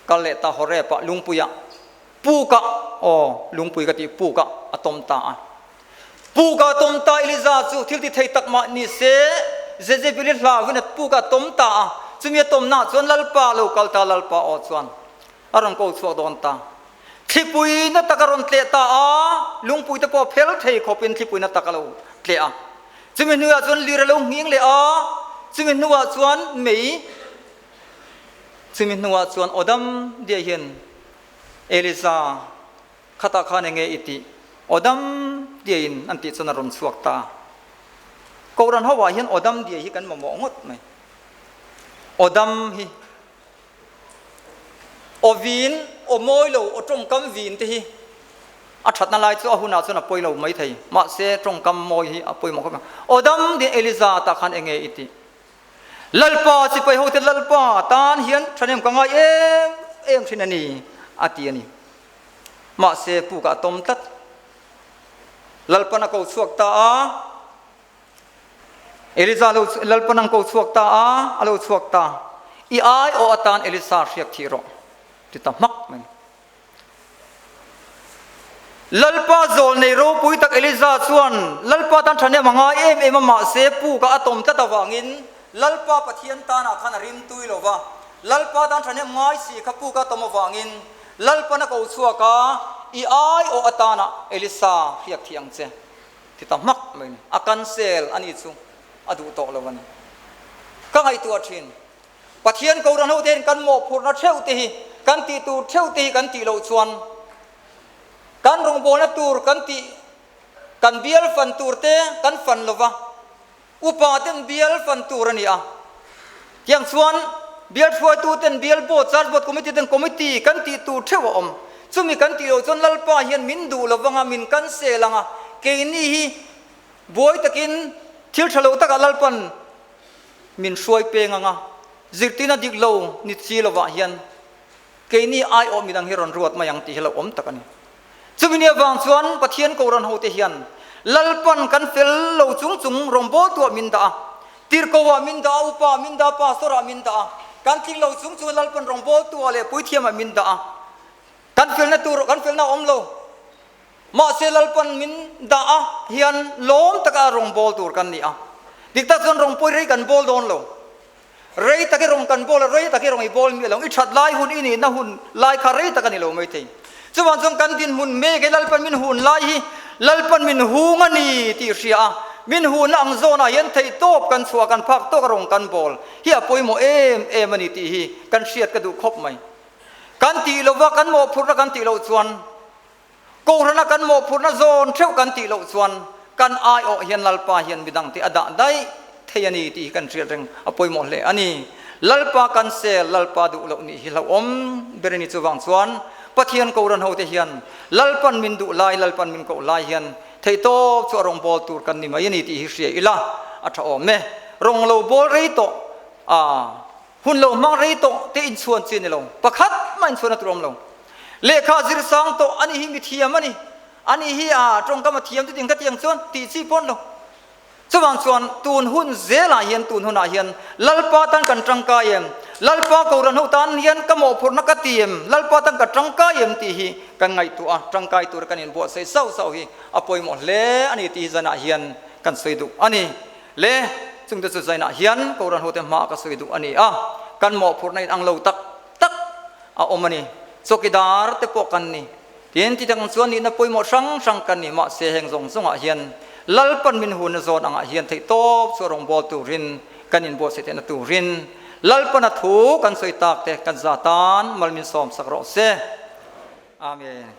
kal leh ta Horeb ah lungpui ah puk ah aw lungpui ka tih puk ah a tawm ta a. Puk ah tawm ta Eliza chu thil ti thei tak mah ni se Jezebel i hlau in a puk ah tawm ta a, chumi a tawm na ah chuan Lalpa lo kal ta Lalpa aw chuan a rawn ko chhuak dawn ta. Thlipui na tak a rawn tleh ta a, lungpui te pawh a phel thei khawpin thlipui na tak a lo tleh a. Chumi hnuaiah chuan lir a lo nghing leh a, chumi hnuah chuan mei, chumi hnuah chuan aw dam diai hian Eliza khatah khan enge i tih? Aw dam diaiin an tih chuan a rawn chhuak ta. Kohhran ho ah hian aw dam diai hi kan mamawh ngawt mai. Aw dam hi. Aw vin, aw mawi lo, aw tawngkam vin te hi a thatna lai chu a hunah chuan a pawi lo mai thei. Mahse, tawngkam mawi hi a pawimawh khawp mai. Aw dam ding Eliza tah khan enge i tih? Lalpa sipai hote Lalpa tan hian thahnem ka ngai em em thin a ni, a ti a ni. Mahse, pukah a tawm tlat. Lalpan a ko chhuak ta a. Elisa lo Lalpan ang ko chhuak ta a, a lo chhuak ta. I ai aw atan Elisa hriak thih rawh, ti ta hmak mai. Lalpa zawl nei ropui tak Elisa chuan Lalpa tan thahnem a ngai em em a, mahse pukah a tawm tlat avangin Lalpa Pathian tanah khan a rim tui lo va. Lalpa tan thahnem ngai si kha pukah a tawm avangin Lalpan a ko chhuak a, I ai aw atana Elisa hriak thih ang che. Ti ta hmak mai ni. A cancel a ni chu a duh tawh lo a ni. Ka ngaihtuah thin. Pathian Kohhran ho te hian kan mawhphurhna theuh te hi, kan tih tur theuh te hi kan tih loh chuan kan rawngbawlna tur kan tih, kan bial fan tur te kan fan lo va, upa ten bial fan tur a ni a. Tiang chuan bial hruaitu ten bial board, church board committee ten committee kan tih tur theuh a awm. Chumi kan tih loh chuan Lalpa hian min duh lo vanga min cancel anga keini hi buai takin thil tha lo takah Lalpan min hruai peng anga zirtirna dik lo ni chi lovah hian keini aiawh midang hi rawn ruat mai ang tih hi lo awm tak a ni. Chumi ni avang chuan Pathian Kohhran hote hian Lalpan kan fel lo chung chung rawngbawltuah min dah a, tirhkohah min dah a, upaah min dah a, pastorah min dah a, kan tling lo chung chung Lalpan rawngbawltuah leh puithiamah min dah a, kan felna tur kan felna a awm lo. Mahse Lalpan min dah a hian lawm taka rawngbâwl tur kan ni a. Dik tak chuan rawngpawi rei kan bâwl dawn lo. Rei tak i rawng kan bawl a, rei tak i rawng i bawl miah lo. I that lai hun, i nihna hun lai kha rei tak a ni lo maithei. Chuvang chuan kan dinhmun mek hi Lalpan min hun lai hi Lalpan min hung a ni tih hria a, min hunna ang zawnah hian theihtawp kan chhuah, kan phak tawk a rawng kan bawl hi a pawimawh em em a ni tih hi kan hriat ka duh khawp mai. Kan tih lova kan mawhphurhna kan tih loh chuan Kohhrana kan mawhphurhna zawn theuh kan tih loh chuan kan aiawh hian Lalpa hian midangte a dah daih thei a ni tih hi kan hriat reng a pawimawh hle a ni. Lalpa kan sel, Lalpa duh loh nih hi hlauhawm ber a ni. Chuvang chuan Pathian Kohhran hote hian Lalpan min duh lai, Lalpan min koh lai hian theihtawp chu a rawngbâwl tur kan ni mai a ni tih hi hria ila a tha awm e. Rawng lo bawl rei tawh a. Hun lo hmang rei tawh te inchhuan chi a ni lo. Pakhat mah inchhuan a tur awm lo. Lehkha zir sang tawh a nih hi mithiam a ni. A nih hi a tawngkam a thiam chutin ka ti ang chuan tih chi pawn lo. Chuvang chuan tun hun zelah hian tun hunah hian Lalpa tan kan tangkai em? Lalpa Kohhran ho tan hian ka mawhphurhna ka ti em? Lalpa tan ka tangkai em tih hi kan ngaihtuah a, tangkai tura kan inbuatsaih sauh sauh hi a pawimawh hle a ni tih hi zanah hian kan sawi duh a ni. Le, chungte chu zainah hian Kohhran hote hmaah ka sawi duh a ni a, kan mawhphurhna inang lo tak tak a awm a ni. Chawkidar te pawh kan ni. Tin, ti tak ang chuan nihna pawimawh hrang hrang kan ni. Mahse, heng zawng zawngah hian Lalpan min huna zawn angah hian theihtawp chu a rawngbâwl turin kan inbuatsaih theihna turin Lalpan a thu kan sawi tak te kan za tan mal min sawmsak rawh se. Amen.